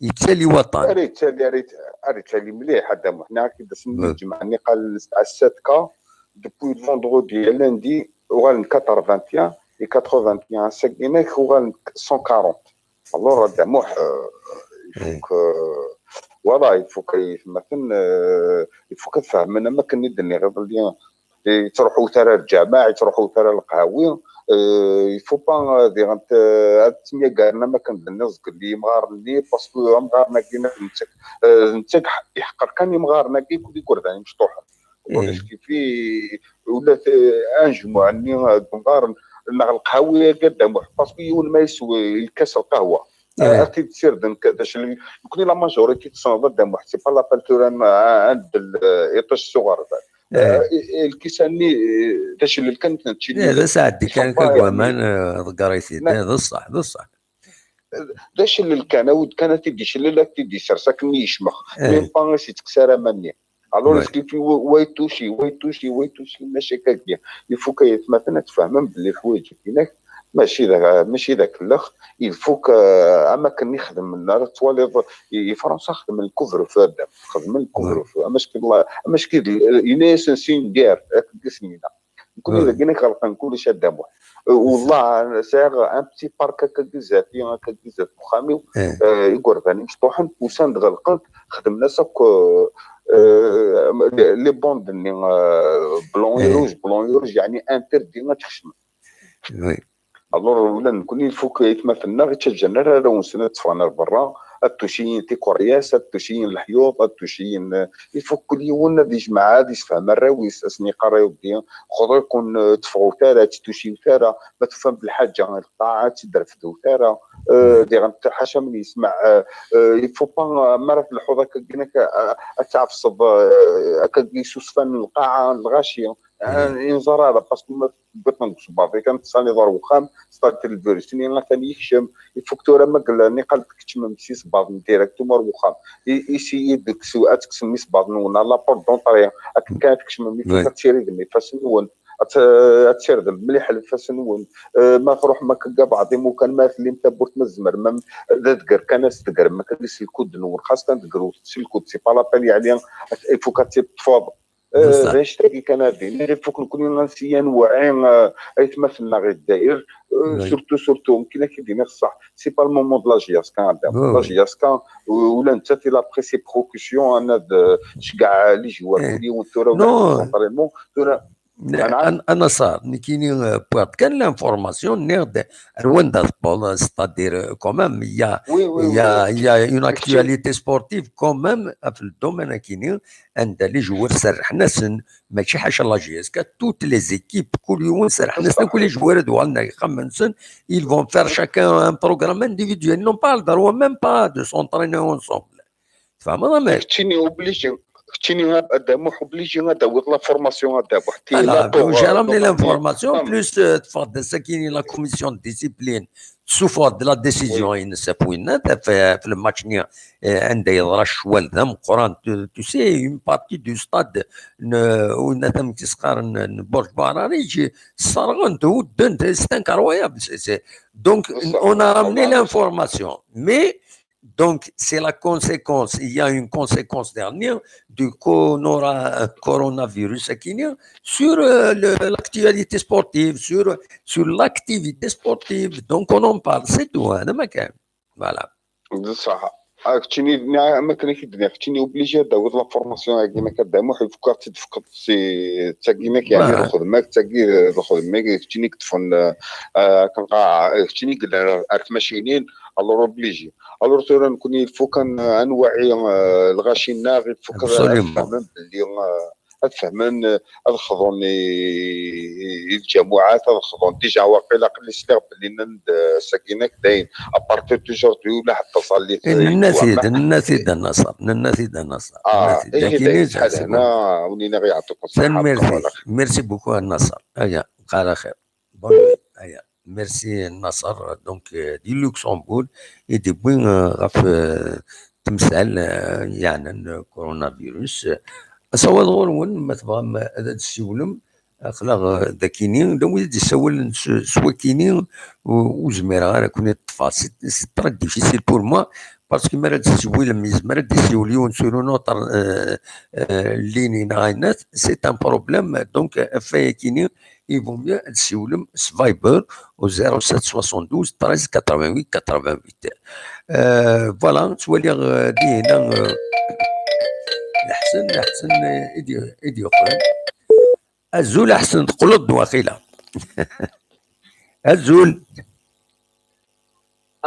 Yettali waṭan. Ara yettali, ara yet-, ara yettali mliḥ, a Dda Muḥ. Nniɣ-ak-id asmi lǧemɛa-nni qal nesɛa sept cas, depuis le vendredi à lundi, uɣalen quatre-vingt-un, et quatre-vingt-un ass-agi-inek uɣalen cent quarante. Alors, a Dda Muḥ, euh, il faut que, voilà, il faut que, euh, il faut que tfehmen, am akken i d-nniɣ iḍelli, yettruḥu tara lǧameɛ, yettruḥu tara lqahwi, euh, il faut pas, euh, diɣen, euh, ad ttemyagaren am akken d-nniɣ zgelli imɣaren-nni, parce que amɣaren-agi, nettak, euh, nettak, yeḥqer kan imɣaren-agi akked igerdan imecṭuḥen. Ulac kifi, ula t-, anjmuɛ-nni, euh, d umɣaren, neɣ lqahwi-agi, a Dda Muḥ, parce que yiwen ma yeswa lkas lqahwa, ad t-id-sirden k-, d acu, nekni la majorité tessneḍ, a Dda Muḥ, c'est pas la peine tura n-, ad nbeddel, euh, iṭij s uɣerbal. Eh, i-, i-, lkisan-nni, eh, d acellel kan, mačči d asaɛeddi kan, akka deg waman, eh, ḍegger-it-id. Eh, d ṣṣeḥ, d ṣṣeḥ. D acellel kan, awi-d kan ad t-id-icellel, ad t-id-isers akken i yecmex. Même pas i s-ittekkes ara aman-nni. Alors, est-ce que wa, wa yettuci, wa yettuci, wa yettuci, mačči akka-agi. Il faut que aytmaten ad tfehmem belli lḥwayeǧ-agi-inek mačči d, mačči d akellex. Il faut que, euh, am akken i xedmen, ara twaliḍ, i, i Fransa xedmen le couvre-feu, a Dda Muḥ, xedmen le couvre-feu. Amack, amack, yenna-yasen c'est une guerre, akken i sen-yenna. Nekkni dagi-inek ɣelqen kullec, a Dda Muḥ. Euh, wallah, sɛiɣ un petit parc akka zdat-i, akka zdat uxxam-iw, euh, igerdan imecṭuḥen, usan-d ɣelqen-t, xedmen-as akk, euh, euh, les, les bandes-nni, euh, blanc et rouge, blanc et rouge, yeɛni interdit ad tkecmem. Alors, ula d nekkni, il faut que aytmaten-nneɣ ur ttaǧǧan ara arraw-nsen ad tteffɣen ar berra, ad tuciyin tikuryas, ad tuciyin leḥyuḍ, ad tuciyin, euh, il faut que kul yiwen ad ijmeɛ, ad isefhem arraw-is, ad sen-yeqqar, a Rebbi, xḍu-ken, euh, ur tteffɣet ara, ur ttuciwet ara, ma tufam d lḥaǧa i lqaɛa, ur tt-id-refdut ara, euh, diɣen ḥaca min yesmeɛ, euh, euh, il faut pas, euh, mi ara telḥuḍ akka, akka, euh, ad tɛefseḍ, euh, akka, isusfan n lqaɛa, n lɣaci, euh, ur nẓerr ara, parce que ma tewwiḍ-ten deg usebbaḍ, kan tesɛiḍ ar wexxam, tesɛiḍ lvirus-nni, atan yekcem, il faut que tura ma yella niqal tkeččmem s isebbaḍen directement ar wexxam. I, essayez de kkes-, ad tekksem isebbaḍen-nwen à la porte d'entrée, akken kan ad tkecmem, il faut que ad tiridem ifassen-nwen, ad t-, ad tirdem mliḥ ifassen-nwen. Euh, ma tṛuḥem akka deg abeɛḍi, mukan ma tellim tawwurt, ma tzemrem, ad tger kan, ad tgerrem akka s lkud-nwen, xas kan tgerrut s lkud, c'est pas la peine, yeɛni, il faut que ad teṭṭfeḍ. Euh, d anect-agi kan ara d-iniɣ, il faut que nekkni ad nessiyan wɛi, euh, aytmaten-nneɣ i Lezzayer, euh, surtout, surtout, mkin ad k-id-iniɣ ṣṣeḥ, c'est pas le moment de la J S K, a Dda Muḥ. La J S K, euh, ula nettat, il a pris ses précautions, anna d, euh, tceggeɛ les joueurs, kul yiwen tura, ula s entraînement, tura, a Naṣer, nekkini, euh, wwiɣ-d kan l'information, nniɣ-d ar wanda tewweḍ, c'est-à-dire, euh, quand même, il y a, il y a, il y a une actualité sportive quand même, ɣef le domaine-agi-nni, anda les joueurs serrḥen-asen, mačči ḥaca la J S K, toutes les équipes, kul yiwen serrḥen-asen, akk les joueurs ad uɣalen ar yexxamen-nsen, ils vont faire chacun un programme individuel, ils n'ont pas le droit même pas de s'entraîner ensemble. Tfehmeḍ amek? Keččini obligé, keččini a Dda Muḥ obligé ad d-tawiḍ la formation a Dda Muḥ. Voilà, j'ai ramené l'information, plus, euh, teffeɣ-d ass-agi la commission de discipline, tessufeɣ-d la décision-ines ɣef winna, ɣef, ɣef le match-nni, euh, anda yeḍra ccwal d ameqqran, tu, tu sais, une partie du stade, n-, winna tamek i s-qqaren, n Burj Bararij, sserɣen-t, hudden-t, c'est incroyable, c'est, c'est, donc, on a ramené l'information, mais Donc, c'est la conséquence, il y a une conséquence dernière du conora- coronavirus akini sur euh, le- l'actualité sportive, sur, sur l'activité sportive. Donc, on en parle, c'est tout, hein, de ma gueule. Voilà. بصح آه، كتشيني ما كان كيدني كتشيني اوبليجي داوي لا فورماسيون هاكي ما كدعمو حيت فكرت تفكر سي تاكي ما كيعني آه. الخدمه تاكي الخدمه كتشيني كتفن آه، كنقا كتشيني قلنا عرفت ماشينين. الور اوبليجي الور تورا نكون يفو كان انواعي آه، الغاشينا غير فكر Absolument. فهمن باللي آه، فهمن الخضون الجماعات الخضون ديجا واقيلا قلت لك باللي نند ساكينك داين ابارتي دوجوردي ولا حتى صليت نناسيد نناسيد النصر نناسيد النصر اه نناسيد. ايه لكن داين إيه، شحال c'est هنا ونينا غيعطيكم الصحه. Merci. بارك الله فيك. Merci beaucoup النصر. ايا، بقى على خير. Bonne nuit. ايا، merci النصر. Donc euh, du Luxembourg et depuis euh, غف euh, تمثال euh, يعني coronavirus. Asawaḍ ɣur-wen ma tebɣam ad d-tessiwlem, aql-aɣ euh, dakini d wid d-issawlen s s wakini. Ur zmireɣ ara ad ken-ṭṭfeɣ. C'est c'est très difficile pour moi parce que mi ara d-tessiwlem yezmer ad d-issiwel yiwen sur une autre euh, euh, ligne neɣ ayen. C'est un problème. Donc euh, ɣef wayakini il vaut mieux ad d-tessiwlem s Viber au zéro sept soixante-douze treize quatre-vingt-huit quatre-vingt-huit. Euh, voilà, ttwaliɣ euh, dihina euh, Ḥsen, Ḥsen euh, i d- i d-yuqlen. Azul a Ḥsen, teqqleḍ-d waqila. Azul.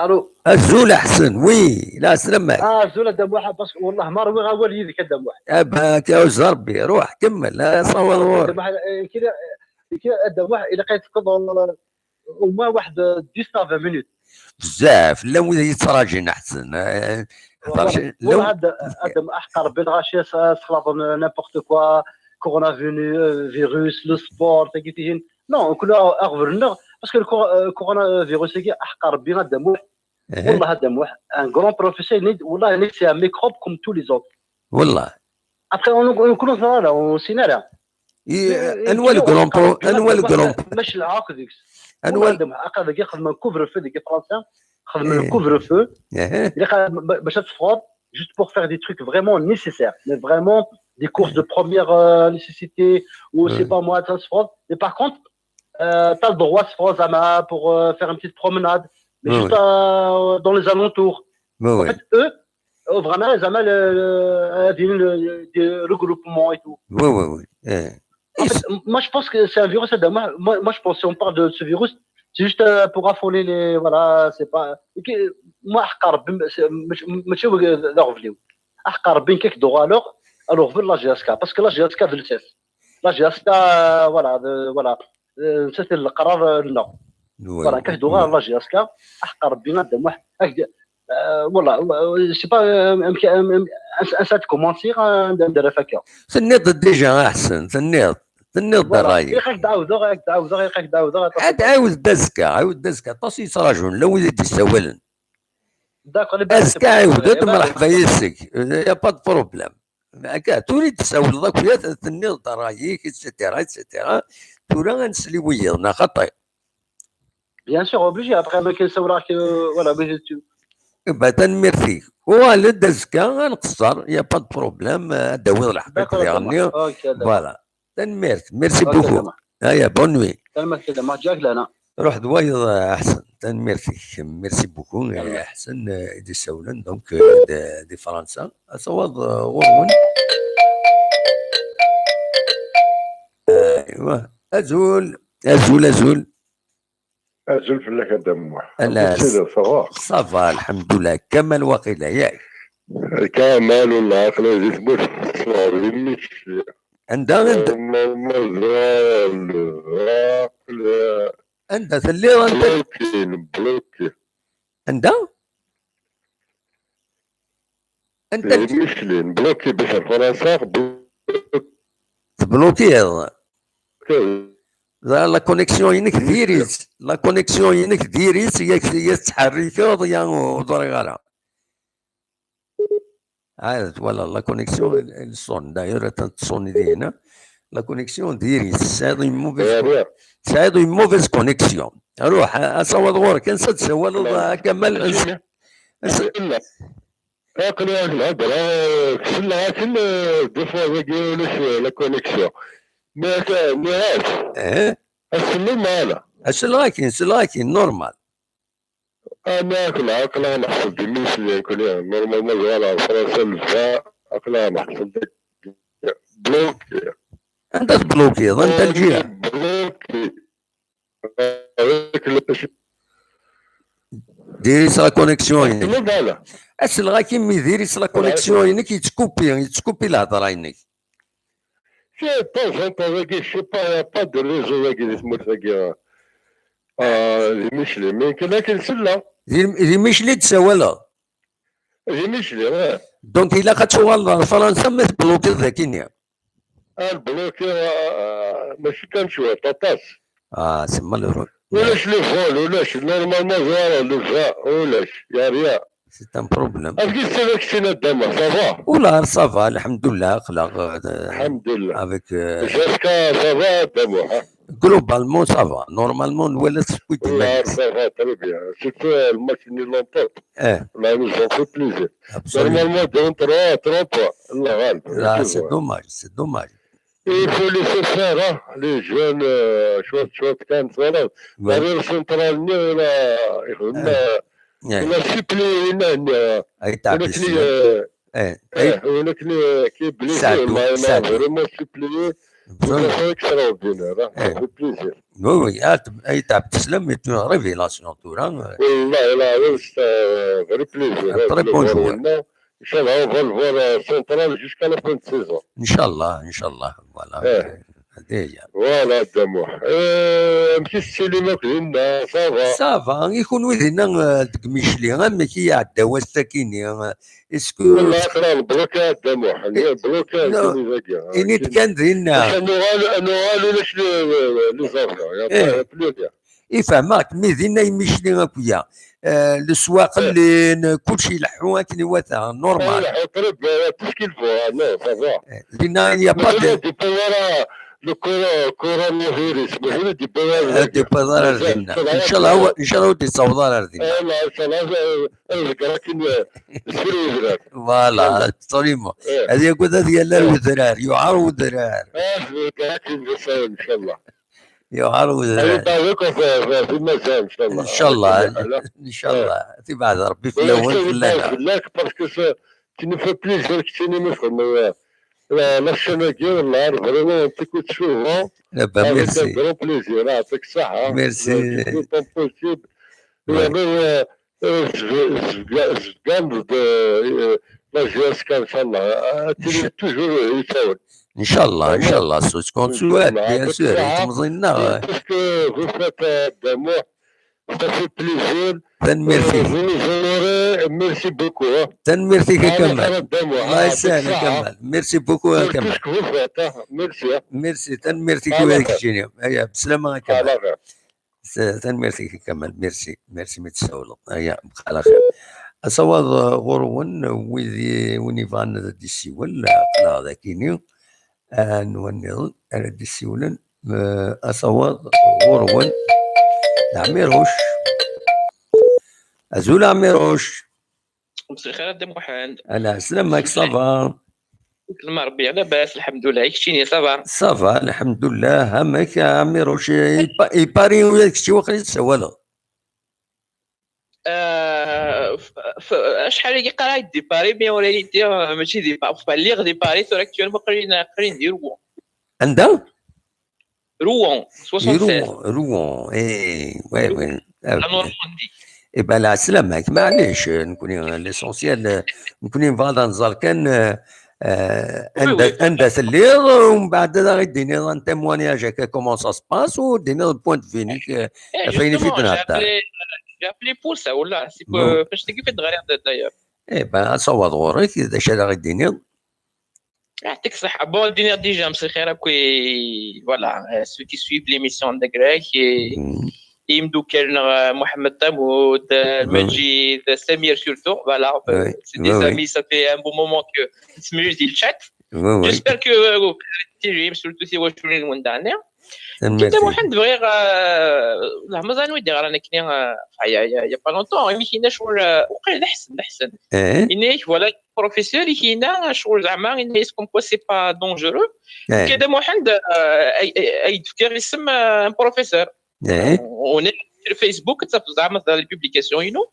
الو. Azul a Ḥsen, oui, la selamat. اه، زول هذا موحد باسكو والله ما روي غا والي يدك هذا موحد. Abak, يا ربي، روح كمل، لا صور هذا غور. موحد كذا كذا هذا موحد الا قيت تفضل وما واحد ديسناف مينوت. بزاف لا وين يتراجعين احسن. آه، والله خاطرش والله لو هذا هذا احقر بين غاشي سخلاط نيمبورت كوا، كورونا فيني فيروس لو سبور تاكي تيجين. نو كل اغفر لنا باسكو كورونا فيروس هي احقر بين هذا موح. إيه، والله هذا موح ان غران بروفيسور نيد والله نيد سي ان ميكروب كوم تو لي زوت. والله. ابخي اون كونو سيناريو إيه، انوال غران برو انوال غران مش العاق ديك انوال هذا هكا ديك خدمه كوفر فو ديك فرنسا، خدمه إيه. كوفر فو. إيه. Il y a باش تفرض juste pour faire des trucs vraiment nécessaires, mais vraiment des courses de première euh, nécessité ou c'est Ouais. pas moi, ça se frotte. Mais par contre, euh, t'as le droit de se frotter زعما pour euh, faire une petite promenade, mais Ouais, juste ouais. euh, dans les alentours. Mais En ouais. fait, eux, euh, vraiment, زعما le, le, le, des regroupements et tout. Oui, oui, oui. إيه. En fait, moi, je pense que c'est un virus. Moi, moi, moi, je pense, si on parle de ce virus, c'est juste euh, pour affoler les. Voilà, c'est pas. Ok, moi, أحقر بم- c'est- مش- ماشي هو لا غفليو. أحقر بين كيك دوغ الوغ، الوغ في la G S K, parce que la G S K de l'E S S. La G S K, euh, voilà, de, voilà. Euh, c'était le قرار, euh, non. Oui, Voilà, كيك دوغ oui. La G S K أحقر بين هذا واحد. Euh, voilà, euh, c'est pas euh, un, un, un, un, un, ça de commencer, hein, de, de la fac. Tenniḍ déjà احسن، tenniḍ. Tenniḍ Voilà. الراي. غير هاك دعاود، غير هاك دعاود، غير هاك دعاود. عاد عاود دازكا، عاود دازكا، طاسي يصراجون لو يدي يسولن. D'accord, les ازكا عاود، مرحبا يسك، y a pas de problème. هكا تولي تساول ضاك ويا تنيض رايك، et cetera, et cetera. تولى غنسلي ويانا خطي. Bien sûr, obligé. Après, ما كاين سوراك, euh, voilà, mais tu. با تنميرتي. والد ازكا غنقصر، y a pas de problème. داوي الحقيق D'accord, يغني. OK, d'accord. Voilà. تنميرت. Merci OK, beaucoup. تمام. هيا، bonne nuit. تمام كده، ما جاك لنا. روح دوايض احسن. تنميرتي. Merci beaucoup. تمام. احسن. ايدي سولن donc دي فرنسا. اصوض غورون. ايوا. ازول، ازول، ازول. ازول فلاك هذا موح. لا، سيدي صغار. صافا، الحمد لله. كمال واقيلا ياك؟ كمال والعقل زيت موش. صغار يمش. عندها، عندها، مازال. عقل. عندها تليض انت. بلوكي، بلوكي. عندها؟ انت مشلين بلوكي باش نكون صاح. تبلوكيض. لا، la connexion ينك ديريت، la connexion ينك ديريت، يا يا تحريكوض يا ودري غالا. عاد ولا la connexion الصون داير تصوني دينا. La connexion ديريت، سعيد موفيز، سعيد موفيز connexion. روح اصور غورك، انسى تسوال كمال. Aql-i ak lhedra, selleɣ akken, euh, des fois dagi ulac la connexion. Mais akka, nniɣ-as, eh? Asellu maɛna. Selleɣ akin, selleɣ akin, normal. Ana akken aql-aɣ neḥseb d imisli, nekkni, normalement, ẓewreɣ ɣer Fransa, nebda, aql-aɣ neḥseb d bloqué. Anda tblokiḍ? Anta lǧiha? Bloqué. Avec le... Diri-s la connexion-inek. Aselleɣ akin mi diri-s la connexion-inek, yettkupi, yettkupi lhedra-inek. C'est de temps en temps, dagi, je sais pas, y a pas de réseau, dagi, di tmurt-agi, euh, euh, di Micli. Mais akken, akken selleɣ. Di, di Micli d-sawaleɣ. Di Micli, ouais. Donc, ilaq ad tuɣaleḍ ɣer Fransa, ma tblokiḍ dagi-nni. Ah, le bloqué, euh, euh, mačči kan cwiṭ, aṭas. Ah, c'est malheureux. Ulac les vols, ulac. Normalement, ẓewreɣ, le vingt, ulac. Y a rien. C'est un problème. Amek i ttiliḍ keččini a Dda Muḥ, ça va? Ula, ça va, alhamdoulilah, aql-aɣ, euh, alhamdoulilah. Avec, euh, jusqu'à, ça va, a Dda Muḥ, hein? Globalement, ça va. Normalement, nwala tewwi-d iman-is. Ça va, très bien. Surtout, euh, le match-nni l'entente. Eh. Là, ils nous ont fait plaisir. Absolument. Normalement, deux trois, trois points. Allah ghalib. Là, c'est dommage, c'est dommage. Et il faut laisser faire, hein, les jeunes, euh, cwiṭ, cwiṭ kan, twalaḍ. Ouais. L'arrière central-nni, il a, il a, eh, il a suppléé, il a, il a, ay, il a, eh, eh, il a qui est blessé, Saadou, il a vraiment suppléé. Une façon extraordinaire, hein. Eh. Ça fait plaisir. Oui, oui, ah, t-, ay, Abdeslam est une révélation, tura. Wallahi, là, oui, c'est un vrai plaisir, hein, de le voir maintenant. Inchallah, on va le voir, euh, central jusqu'à la fin de saison. Inchallah, inchallah, voilà. Eh. Voilà, a Dda Muḥ. Eh, amek i tettili akk dinna, ça va? Ça va, i kunwi dinna, euh, deg Micli, amek i iɛedda wass-akini, euh, est-ce que... Wallah, aql-aɣ bloqué a Dda Muḥ, bloqué, non, akken dagi, ini-d kan dinna. Ad nuɣal, ad nuɣal ulac les, les avions, y a pas, y a plus rien. I fehmeɣ-k, mi dinna i Micli akk-ya. Eh, leswaq llin, kullec ileḥḥu akken iwata, normal. Ileḥḥu qrib, eh, tout ce qu'il faut, ah, non, ça va. Eh, dinna, il y a pas de... Mazal ur d-yewwi ara le coro-, coronavirus, mazal ur d-yewwi ara. Ur d-yewwi ara ar dinna. Inchallah, inchallah ur d-yettaweḍ ara ar dinna. Eh, la, inchallah, eh, ad ḍegger akken, eh, sfir wedrar. Voilà, absolument. Eh. Ad yagad ad yalal wedrar, yuɛer wedrar. Eh, ad ḍegger akken, inchallah. Yuɛer wedrar. Ad yeddaw akk ɣef, ɣef, ɣef imaziɣen, inchallah. Inchallah, inchallah. Tibɛed Rebbi fell-awen, fell-aneɣ. Fell-ak, parce que ça, tu nous fais plaisir, keččini mi txedmeḍ, euh, la, la chaîne-agi, wallah, vraiment, on t'écoute souvent. Eh ben, merci. Avec un grand plaisir, ah, avec ça, hein. Merci. Tu fais ton possible. Ouais. Et avec, euh, euh, zgan de, euh, la J S K, inchallah. Euh, tu es toujours, euh, Inchallah, inchallah, s-, s-, s-, bien sûr, i temẓi-nneɣ. Tout ce que vous faites, euh, a Dda Muḥ, ça fait plaisir. Tanemmirt-ik. Euh, vous nous honorez, merci beaucoup, hein. Tanemmirt-ik a Kamal. Allah yesɛan a Kamal. Merci beaucoup a Kamal. Tout ce que vous faites, hein. Merci, hein. Merci, tanemmirt-ik. Aya, bslama a Kamal. S-, tanemmirt-ik a Kamal. Merci. Merci mi d-tsawleḍ. Aya, bqa ɛla xir. Asawaḍ, uh, ɣur-wen, uh, wid i, win ibɣan ad d-isiwel, uh, aql-aɣ dagi-ni. Uh, anwa nniḍen ara d-isiwlen? Uh, asawaḍ ɣur-wen. Ɛmiruc. Azul Ɛmiruc. مساء الخير a Dda Muḥend. Ala, sslam-ak, ça va? Sslam Rebbi, labas, lḥemdullah. I keččini, ça va? Ça va, lḥemdullah. Amek a Ɛmiruc, i Pa-, i Paris ula d kečči waqila tessawaleḍ? Ah, f-, f-, acḥal-agi qqareɣ-ak di Paris, mais en réalité, euh, mačči di Pa-, enfin, lliɣ di Paris, tura actuellement aql-i, aql-i di Rouen. Anda? Rouen, soixante-seize. Rouen, Rouen, eh, ouais, ouais. Ah, la Normandie. Eh ben, la selamak, maɛlic, nekkni, l'essentiel, euh, nekkni nebɣa ad nẓer kan, euh, euh, anda, anda telliḍ, u mbeɛd ad aɣ-d-tiniḍ un témoignage akka, comment ça se passe, u d-tiniḍ point de vue-nek, euh, ɣef wayen i fi d-nhedder. J'ai appelé, euh, j'ai appelé pour ça, voilà, c'est que, parce que fi d-ɣriɣ d'ailleurs. Eh ben, asawaḍ ɣur-k, d acu ara ɣ-d-tiniḍ? يعطيك الصحة. Bon, الدنيا déjà مساء الخير أكوي. Voilà, euh, ceux qui suivent l'émission de Grec et يمدوكلنا محمد طامود، المجيد، سمير surtout. Voilà, euh, c'est des amis, ça fait un bon moment que نتسمعوا في الشات. J'espère que, euh, تيريم surtout c'est واشولين ونداني. Tanemmirt. Muḥend, bɣiɣ, eh, la mazal wi d-yeɣran akken, eh, il y a, il y a pas longtemps, imi k-yenna ccɣel, eh, uqil d Ḥsen, d Ḥsen. Yenna-yak, voilà, professeur, yenna-ak ccɣel zeɛma, yenna-ak comme quoi c'est pas dangereux. Keda Muḥend, eh, ay, ay, ay d-fkiɣ isem, eh, un professeur. On est sur Facebook, ça, zeɛma les publications, you know.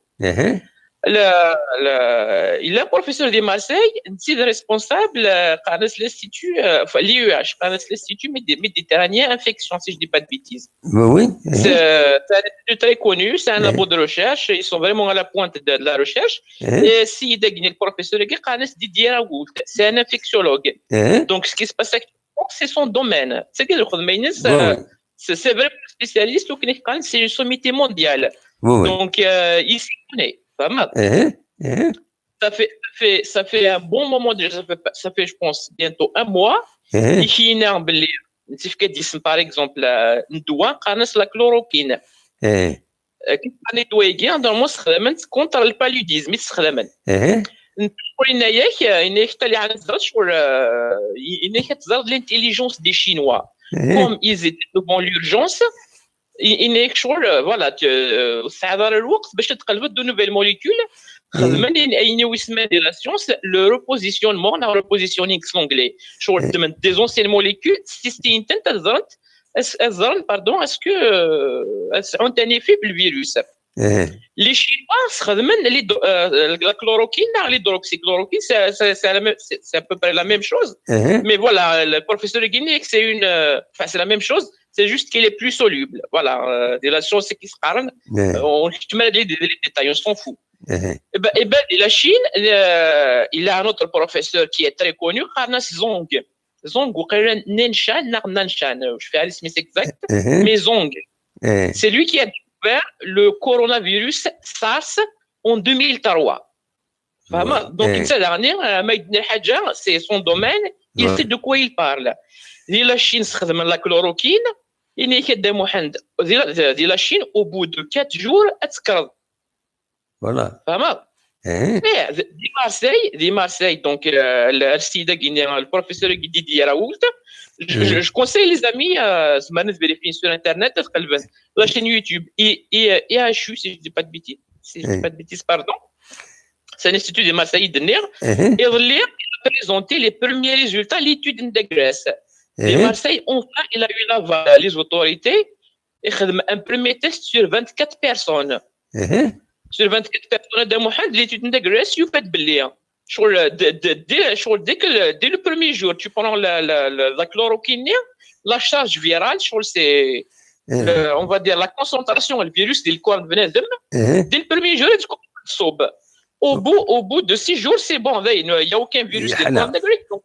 La, la, il est professeur de Marseille, c'est responsable, euh, qqaren-as l'Institut, euh, enfin, l'I E H, qqaren-as l'Institut Médi-, Méditerranéen Infection, si je dis pas de bêtises. Oui, oui. C'est, euh, c'est un institut très connu, c'est un labo de recherche, ils sont vraiment à la pointe de, de la recherche. Et si, le professeur, qqaren-as Didier Raoult, c'est un infectiologue. Donc, ce qui se passe actuellement, c'est son domaine. C'est que le, c'est, c'est vraiment un spécialiste, ou c'est une sommité mondiale. Donc, euh, il s'y connaît, vraiment. Ça fait, ça fait, ça fait un bon moment déjà, ça fait, ça fait, je pense, bientôt un mois. Ici, il y a un, par exemple, euh, ندوة, qqaren-as la chloroquine. Euh, كيف ندوة يجي عندهم مستخدمة contre le paludisme, مستخدمة. نقول لنا ياك، إنك تلي عن الزرش ولا، إنك تزرد l'intelligence des Chinois. Comme ils étaient devant l'urgence, إنك شغل، voilà, tu, euh, سعد الوقت باش تقلب de nouvelles molécules. خدمنا أين يسمى de la science, le repositionnement, le repositioning, c'est l'anglais. شغل تمن des anciennes molécules, c'est, c'est une tente, أزرد, أزرد, pardon, est-ce que, euh, elles ont un effet بالفيروس. Les Chinois, خدمنا les, euh, la chloroquine, l'hydroxychloroquine, c'est, c'est, c'est la même, c'est, c'est à peu près la même chose. Mais voilà, le professeur Guignac, c'est une, euh, enfin, c'est la même chose, c'est juste qu'il est plus soluble. Voilà, euh, de la science qui se parle, euh, on met les, les détails, on s'en fout. Et ben, et ben, la Chine, euh, il a un autre professeur qui est très connu, qqaren-as Zhong. Zhong, ou Nanshan, Nanshan, je fais à c'est exact, mais Zhong. C'est lui qui a découvert le coronavirus SARS en deux mille trois. Vraiment. Donc, il s'est dernier, euh, mais c'est son domaine, il sait de quoi il parle. Di la Chine, c'est la chloroquine, il n'est que des Mohand. Di la, di la Chine, au bout de quatre jours, elle se crève. Voilà. Vraiment. Hein? Mais, di Marseille, di Marseille, donc, euh, le, le professeur Didier Raoult, je, je, je conseille les amis, euh, de vérifier sur Internet, la chaîne YouTube, I, I, I H U, si je dis pas de bêtises, si je dis pas de bêtises, pardon. C'est un institut de Marseille, de Nîmes. Et il a présenté les premiers résultats de l'étude de Grèce. Et Marseille, enfin, il a eu la, les autorités, et un premier test sur vingt-quatre personnes. Sur vingt-quatre personnes, de Mohand, l'étude de Grèce, il fait de, de, de, dès, dès le premier jour, tu prends la, la, la, la chloroquine, la charge virale, c'est, euh, on va dire, la concentration, le virus, du corps de, dès le premier jour, il s'ouvre. Au bout, au bout de six jours, c'est bon, il n'y a aucun virus du corps de, donc,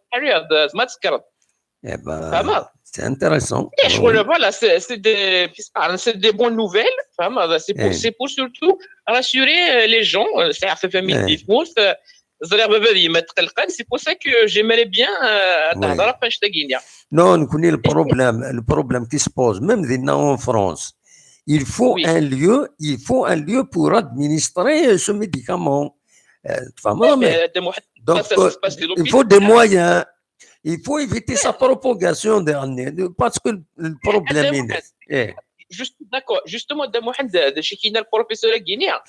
c'est intéressant. Voilà, c'est des bonnes nouvelles. C'est pour surtout rassurer les gens. C'est pour ça que j'aimerais bien. Non, on connaît le problème. Le problème qui se pose, même en France, il faut un lieu, il faut un lieu pour administrer ce médicament. Donc, il faut des moyens. Il faut éviter sa propagation, parce que le problème est... Juste, d'accord. Justement, de Mohand, de chez le professeur Guinea,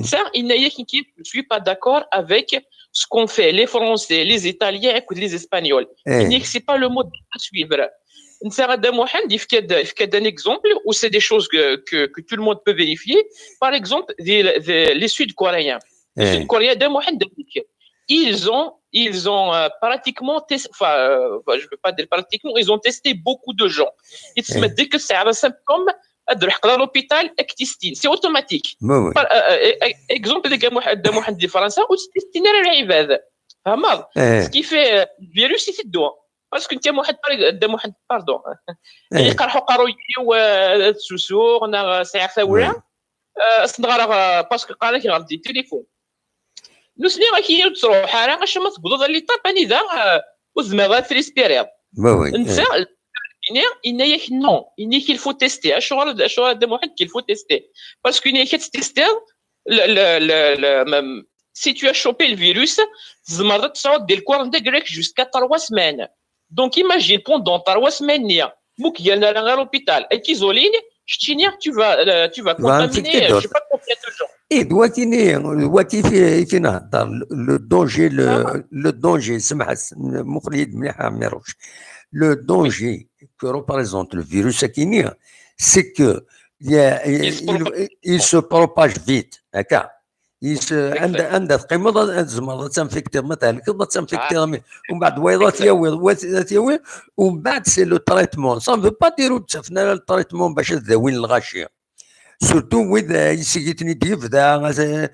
ça, il n'y a qui ne suis pas d'accord avec ce qu'ont fait les Français, les Italiens et les Espagnols. Il n'y a que c'est pas le mode à suivre. Ça, de Mohand, il fait un exemple où c'est des choses que, que, que tout le monde peut vérifier. Par exemple, les, les, les Sud-Coréens. Les Sud-Coréens, de Mohand, ils ont, ils ont euh, pratiquement testé, enfin, euh, je ne veux pas dire pratiquement, ils ont testé beaucoup de gens. Ils se mettent que c'est un symptôme, à l'hôpital, c'est automatique. Par, euh, exemple, de Mohand, de Mohand, de France, où c'est testé. Ce qui fait, euh, le virus, c'est dedans. Parce que tu as Mohand, pardon. Il y a des gens qui ont des soucis, on a, c'est à faire. Parce que quand il y a des téléphones. Nous sommes ici, nous sommes à la l'étape, on est dans, euh, aux mères, à respirer. Oui, oui. Il y a non, il y a qu'il faut tester. Je suis de Mohand qu'il faut tester. Parce qu'il y a qu'il tester. Le, le, le, le, même, si tu as chopé le virus, tu as des cours de grec jusqu'à trois semaines. Donc, imagine, pendant trois semaines, il y a Mu k-gren ara ɣer l'hôpital, ad k-izolin, keččini, tu vas, euh, tu vas Voilà, contaminer, infecter euh, je sais d'autres. Pas combien de gens. Et d wakini, d waki fi, fi nehder, le, le danger, le, le danger, سمح, مخلي مليح, عمي روش. Le danger que représente le virus akini, c'est que il, y a- Il se il, propage. il se propage vite, d'accord. Il se, Exact. عند عند تقيمض, تزمر تنفكتي, ما تهلكض, تنفكتي, Ah. ومن بعد ويضا Exact. تياوي, ويضا تياوي, ومن بعد c'est le traitement. Ça ne veut pas dire تشافنا le traitement باش تداوين الغاشيه. Surtout ويد يسيتني ديف ذا,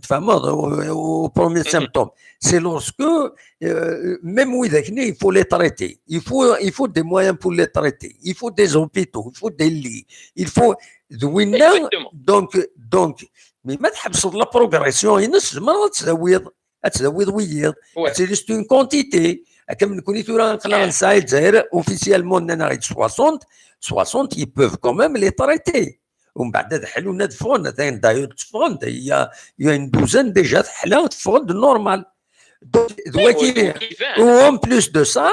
تفهمض, au premier symptôme. C'est lorsque, euh, même ويداكني, il faut les traiter. Il faut, il faut des moyens pour les traiter. Il faut des hôpitaux, il faut des lits. Il faut, دوينا, Exactement. Donc, donc, mais ما تحبسض la progression, ينس, ما تزويض, تزويض ويض. Ouais. C'est juste une quantité. كم نكوني ثورة نقلا نساي الجزائر, officiellement نانا غير soixante, soixante, ils peuvent quand même les traiter. ومن بعد هاد حلونا دفون, هذا داير تفون, il y a, il y a une douzaine déjà تحلا تفون normal. Donc, Oui, oui, وكي, oui, ou en plus de ça,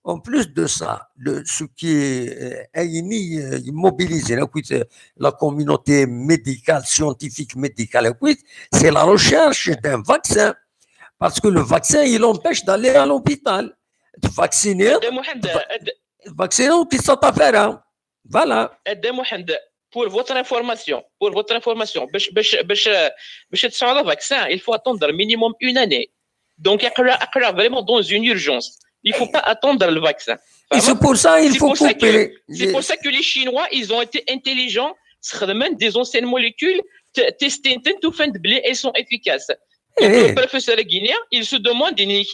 en plus de ça, le, ce qui est, euh, ayen i, euh, immobilisé, la, la communauté médicale, scientifique, médicale, c'est la recherche d'un vaccin. Parce que le vaccin, il empêche d'aller à l'hôpital. Vacciner, Dda Mohamed, Dda- vacciner, qui sont à faire, hein. Voilà. Dda Mohamed, pour votre information, pour votre information, باش باش باش باش تسعى le vaccin, il faut attendre minimum une année. Donc, اقرا اقرا vraiment dans une urgence. Il faut pas attendre le vaccin. Et c'est pour ça il C'est faut pour ça couper. que c'est pour ça que les Chinois, ils ont été intelligents. استخدموا des anciennes molécules, testé, tout fait, elles sont efficaces. Donc, Eh. Le professeur Guinéen, il se demande, il dit,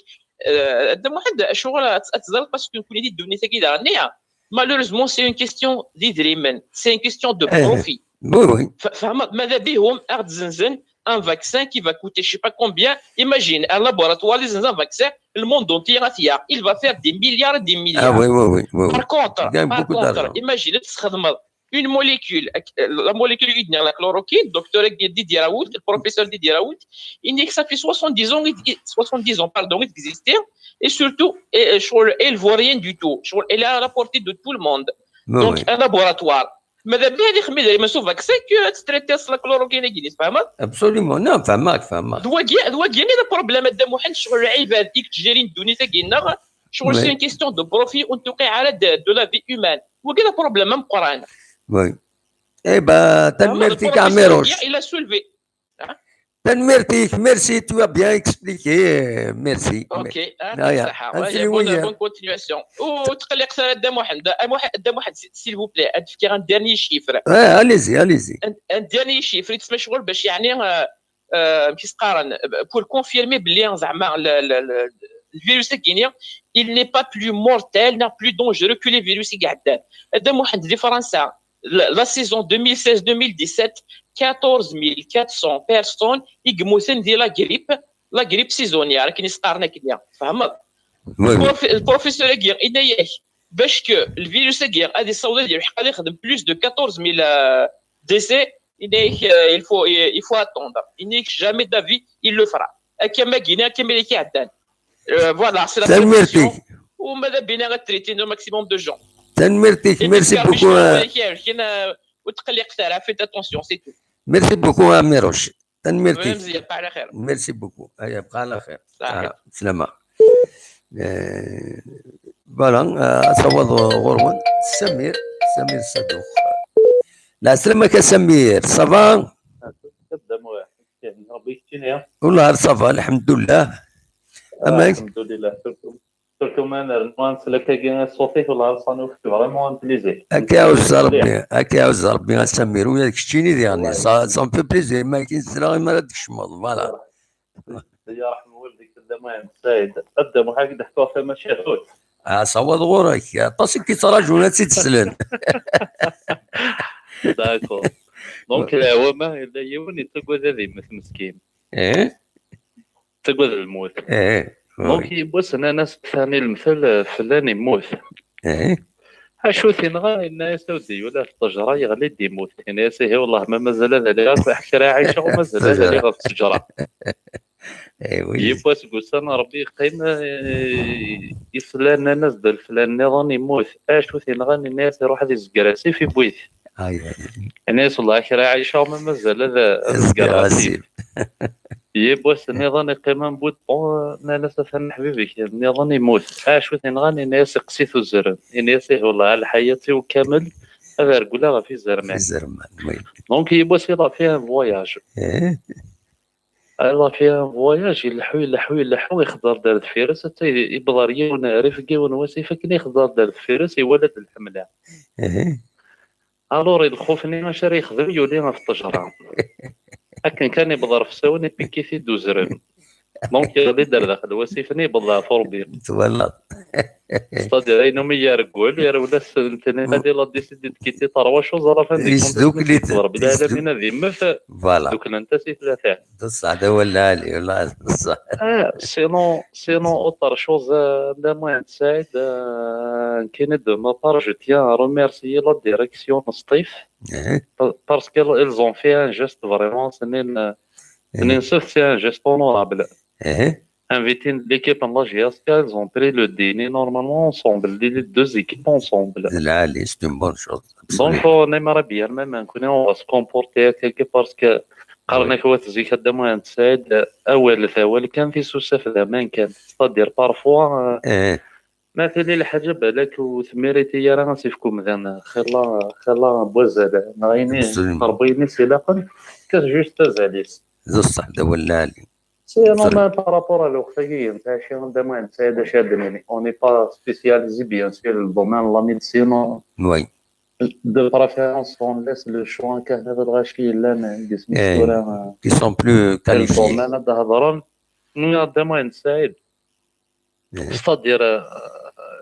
euh, Dda Mohamed, شغل تزال parce que كنا دي الدنيا كي دارنيها. Malheureusement, c'est une question d'idrimen, c'est une question de Eh. Profit. Oui, oui. فهمت ماذا بهم اخذ زنزن un vaccin qui va coûter je sais pas combien. Imagine un laboratoire, les un vaccin, le monde entier, il va faire des milliards et des milliards. Ah oui, oui, oui, oui, oui. Par contre, Il gagne par beaucoup contre, d'argent. Imagine, une molécule, la molécule, la chloroquine, docteur Didier Raoult, le professeur Didier Raoult, il dit que ça fait soixante-dix ans, soixante-dix ans, pardon, il existait, et surtout, et, elle ne vaut rien du tout. Elle est à la portée de tout le monde. Oui, Donc, oui. Un laboratoire. ماذا بيها اللي خمي دايما سو فاكسان كو تستريتي اصلا كلوروكين كينيس فاهمه؟ Absolument, non, فهمك فهمك. دواكي دواكي مي البروبليم هذا محل شغل العباد ديك تجري الدنيا تاكينا شغل Oui. C'est une question de profit وانت توقع على دو لا في هيومان وكذا بروبليم مقران. Oui. Eh ben, تنميرتك عميروش. Il a soulevé. تنميرتك, merci, tu as bien expliqué. Merci. Ok, Ah, ya. Bonne continuation. وتقلق ثلاثة محمد, محمد, s'il vous plaît, un dernier chiffre. Allez-y, allez-y. Un dernier chiffre, يتسمى شغل باش يعني كيسقارن pour confirmer بلي زعما الفيروس الكينيا il n'est pas plus mortel, non plus dangereux que les virus كاع. هذا محمد في فرنسا, la saison deux mille seize deux mille dix-sept, quatorze mille quatre cents personnes يموتن دي la grippe, la grippe saisonnière كاين يسقارنا كينيا فهمت؟ Oui, oui. Le professeur Aguirre, il a dit que le virus Aguirre a des soldats, il a plus de quatorze mille décès, il a dit qu'il faut, il faut attendre. Il n'a jamais d'avis, il le fera. Comme Guinée, comme les Voilà, c'est la prévention. وماذا بينا غتريتي le maximum de gens. تنميرتك, merci beaucoup. وتقلق ثلاثة, faites attention, c'est tout. Merci beaucoup, عميروش. تنميرتك. مزيان, بقى على خير. Merci beaucoup. ايا بقى على خير. صحيح. سلامة. Voilà, صواب غورون سمير, سمير صدوق. العسلامة كا سمير, ça va؟ والله ça va, الحمد لله. أماك؟ الحمد لله. Surtout ma nernu ad nsel akkagi ṣṣut-ik, والله راني فريمون بليزير. Ad k-iɛuzz Rebbi, ad k-iɛuzz Rebbi a Samir, ula d keččini diɣen, ça, ça me fait plaisir, ma akken ssneɣ imi ara d-tkecmeḍ, voilà. يرحم والديك Dda Muḥend Saɛid. Dda Muḥend ad k-d-ḥkuɣ tamacahut. Ah, ṣawaḍ ɣur-k, aṭas i k-yettraǧun ad tt-id-slen. D'accord. Donc, wama yella yiwen yettagad ad yemmet meskin. Eh? Tettagad lmut. Eh. Donc, yiwwas nnan-as, tani lemtel, eh, flan yemmut. Eh. Acu t-yenɣa? Yenna-yas, a wdi, yuli ɣef ṭṭejra, yeɣli-d yemmut. Yenna-yas, ihi, wellah, ma mazal ad aliɣ akk, aḥkar ɛiceɣ, u mazal ad aliɣ ɣef ttejra. Yiwwas deg ussan Ṛebbi yeqqim, eh, islan nnan-as-d leflan nniḍen yemmut. Acu t-yenɣan? Yenna-yas iruḥ ad izegger asif, yewwi-t. Yenna-yas wellah kra ɛiceɣ ma mazal ad, ad zeggereɣ asif. Yiwwas nniḍen iqqim am buṭṭu, nnan-as atan leḥbib-ik nniḍen yemmut. Acu t-yenɣan? Yenna-yas iqqes-it uzrem. Yenna-yas ih wellah lḥayat-iw kamel ad regleɣ ɣef izerman. Donc yiwwas il a fait un voyage. Il a fait un voyage, ileḥḥu, ileḥḥu, ileḥḥu, ixḍer-d ar deffir-s, atta yewweḍ ɣer yiwen rrif n yiwen wasif, akken ixḍer-d ar deffir-s, iwala-d lḥemla. Alors, lxuf-nni, acu ara yexdem, yuli ɣef ttejra. Akken kan yewweḍ ɣer fsawen, ipikki-t-id uzrem. Donc, yeɣli-d ar daxel wasif-nni, yewweḍ leɛfu Ṛebbi. Twalaḍ. C'est-à-dire, ayen umi yergel, yerwel-as, netta il a décidé de quitter trois choses à la fin des comptes, isdukkel-it, Ṛebbi lɛalamin ad immet, voilà, dukklent-as i tlata. D ṣṣeḥ, d awal lɛali, wallah, d ṣṣeḥ. Ah, sinon, sinon, autre chose, euh, Dda Muḥend Saɛid, euh, nekkini de ma part, je tiens à remercier la direction n Sṭif, pa-, parce qu'ils ont fait un geste vraiment, c'est une, une, c'est un geste honorable. Inviter l'équipe en la G S K, ils ont pris le dîner normalement ensemble, les, les deux équipes ensemble. D lɛali, c'est une bonne chose. Donc, absolument. On aimerait bien même, nekkni, on va se comporter quelque parce que qqaren-ak wat zik a Dda Muḥend Saɛid, awal d awal kan, tisusaf d aman kan. C'est-à-dire, parfois, euh, ma tili lḥaǧa balak ur tmiriti ara ad s-ifk umdan, xilla, xilla n wazal, neɣ ayen i, absolument, Ṛebbi ayen i s-ilaqen, kkes juste azal-is. D ṣṣeḥ, d awal lɛali. Sinon, même par rapport à lweqt-agi n tɛici, Dda Muḥend Saɛid, acu ad d-nini? On n'est pas spécialisé, bien sûr, le domaine de la médecine. Oui. De préférence, on laisse le choix kan ad lɣaci yellan deg isem-is tura, qui sont plus qualifiés. Domaine ad d-hedren. Nniɣ Dda Muḥend Saɛid. C'est-à-dire, euh,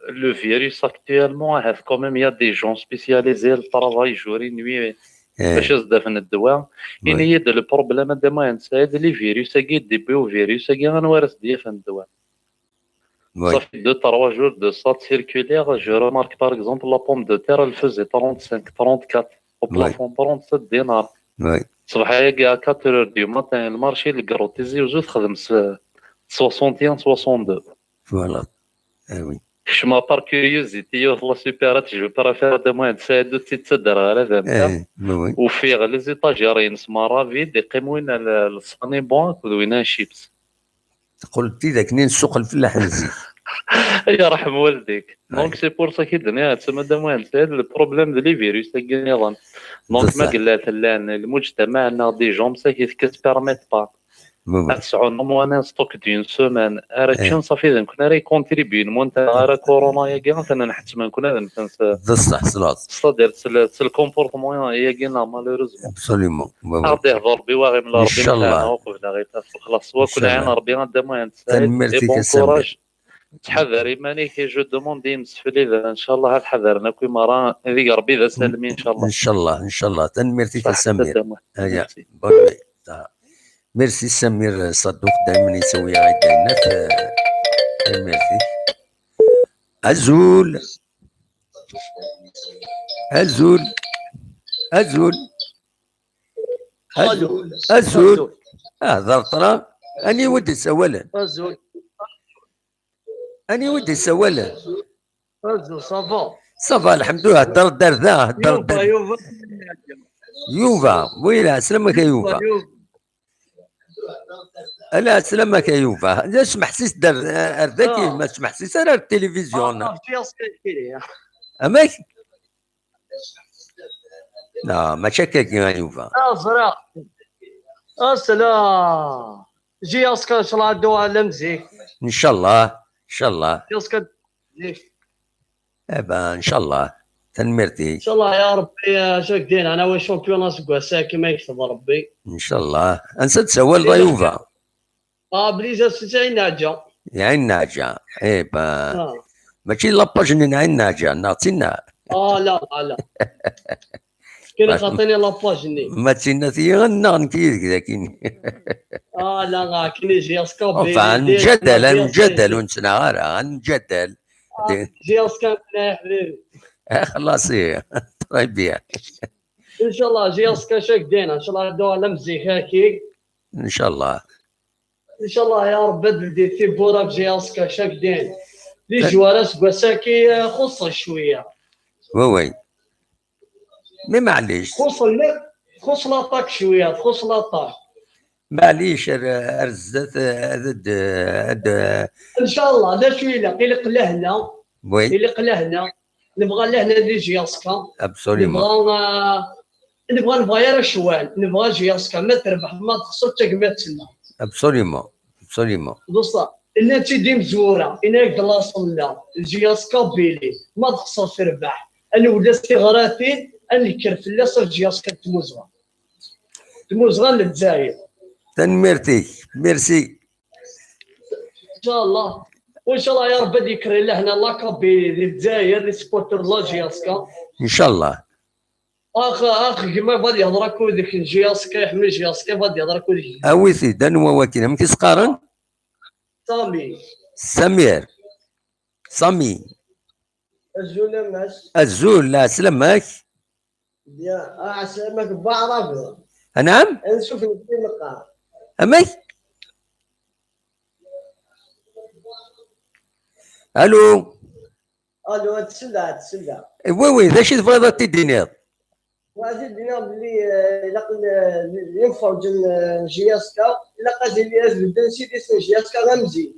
le virus actuellement, ahat quand même, il y a des gens spécialisés, le travail jour et nuit, bac ad s-d-afen ddwa. Ini-yi-d le problème a Dda Muḥend Saɛid, les virus-agi, début au virus-agi, anwa ara s-d-yafen ddwa? Oui. Ça fait deux, trois jours de ça circulaire, je remarque par exemple la pomme de terre, elle faisait trente-cinq, trente-quatre, au plafond trente-sept dinars. Oui. Ṣṣbeḥ-agi à quatre heures du matin, le marché, le gros Tizi Ouzou, txedm s soixante et un, soixante-deux. Voilà. Eh oui. Kecmeɣ par curiosité, yiwet la supérette, je préfère Dda Muḥend Saɛid, ur tt-id-ttadreɣ ara d amta. Eh, oui. Ufiɣ les étagères-ines merra vides, iqqim win n le, le Sanibon akked win n chips. Teqqel d tidak-nni n ssuq lfellaḥ n zik. Yerḥem waldik. Donc, c'est pour ça que d-nniɣ, tama Dda Muḥend Saɛid, le problème de les virus-agi nniḍen. Donc, ma yella llan, lmuǧtamaɛ-nneɣ, des gens, ça, qui ne permettent pas. Ad sɛun au moins un stock d'une semaine. Ara ččen, ṣafi, d nekkni ara ycontribuyen, ma ur nteɣ ara corona-agi, atan nḥettem nekkni ad mmten s, d ṣṣeḥ, s laẓ, c'est-à-dire, s le, s le comportement-agi-nneɣ, malheureusement. Absolument. Ad ɣ-d-ihḍer Ṛebbi, wa ɣ-imla Ṛebbi, ncallah, nfeɛna uqbel aɣ-ifat, xlaṣ, wa kul ɛin Ṛebbi, a Dda Muḥend Saɛid, et bon courage. Ttḥadar iman-ik, et je demande i yimsefliden, ncallah, ad ḥadaren akk i merra, ad ig Ṛebbi d asalmi, ncallah. Ncallah, ncallah. Tanemmirt-ik a Samir. Aya, bonne nuit. Merci Samir Ṣadduq, daymen yettawi-aɣ-d ayennat. Tanemmirt-ik. Azul. Azul. Azul. Azul. Azul. Ah, d Ṛebbi. Aniwa d-isawalen? Azul. Aniwa d-isawalen? Azul, ça va? Ça va, lḥemdullah, hedder-d ar da, hedder-d ar da. Yuba, Yuba. Yuba, wi lɛeslama-k a Yuba. Yuba. Ala, lɛeslama-k a Yuba. D asmeḥsis-d ar, ar daki, ah, ma tesmeḥsis ara ar tilivizyu. Ah, ah, ǧǧiɣ s kra. Amek? Non, mačči akkagi a Yuba. Ah, ẓriɣ. Asla. Ǧǧiɣ s kra, ncallah ad d-uɣalen am zik. Ncallah, ncallah. Ǧǧiɣ s kra. Eh ben, ncallah. Tanemmirt-ik. Ncallah ya Ṛebbi, acu ak-d-yenna, anawi championnat seg wass-a, kima yekteb Ṛebbi. Ncallah. Ansa d-tsawaleḍ a Yuba? Ah, bli za sut Ɛin Naɛǧa. Ɛin Naɛǧa. Eh ben. Ah. Mačči la page-nni n Ɛin Naɛǧa, neɣ d tinna? Ah, la, la, la. Kini xaṭini la page-nni. Ma d tinna tiyi, neɣ nekk yid-k daki. Ah, la, la, kini j'ai escapé. Enfin, nǧadal, nǧadal, ur nettnaɣ ara, nǧadal. Ah, j'ai escapé, ya ḥbibi. Eh, xlaṣ, eh. Très bien. Ncallah, j'ai escapé chaque day, ncallah, ad d-uɣaleɣ am zik, haki. Ncallah. Inchallah ya Rebbi ad ldit tiwwura f J S K chaque année. Lijwara seg wass-agi, eh, xuṣṣen cwiya. Oui, oui. Mais معليش. Txuṣṣ la-, txuṣṣ l'attaque cwiya, txuṣṣ l'attaque. معليش، ar, ar zdat, ad, ad, ad. Inchallah, d acu ilaq, ilaq lehna. Oui. Ilaq lehna. Nebɣa lehna di J S K. Absolument. Nebɣa, ah, nebɣa, nebɣa ara ccwal. Nebɣa J S K. Ma terbeḥ, ma texṣer, d tagmat-nneɣ. Absolument. Absolument. D ṣṣeḥ. Nnan-tt-id imezwura, yenna-yak-d laṣel-nneɣ, J S K Kabylie. Ma texṣer terbeḥ. Ad nwel-as tiɣratin, ad nekker fell-as, ar J S K n tmuzɣa. Tmuzɣa n Lezzayer. Tanemmirt-ik. Merci. Inchallah. Inchallah ya Rebbi ad yekker lehna la Kabylie di Lezzayer, les supporters de la J S K. Inchallah. Ax, ax, gma ad yehder akked-k n J S K, iḥemmel J S K, ad yehder akked-k. Awi-t-id, anwa wakin, amek i s-qqaren? Sami. Samir. Sami. Azul a Mass. Azul, ɛeslama-k. Bien, ah, ɛeslama-k, Baɛrabi. Anɛam? Ansuf n timeqqa. Amek? Allô? Allô, ad tsella, ad tsella. Eh, oui, oui, d acu i tebɣiḍ ad t-id-tiniḍ? Bɣiɣ ad d-iniɣ belli, eh, ilaq n, n, imferǧen, eh, n J S K, ilaq ad yili ad bedden s idis n J S K am zik.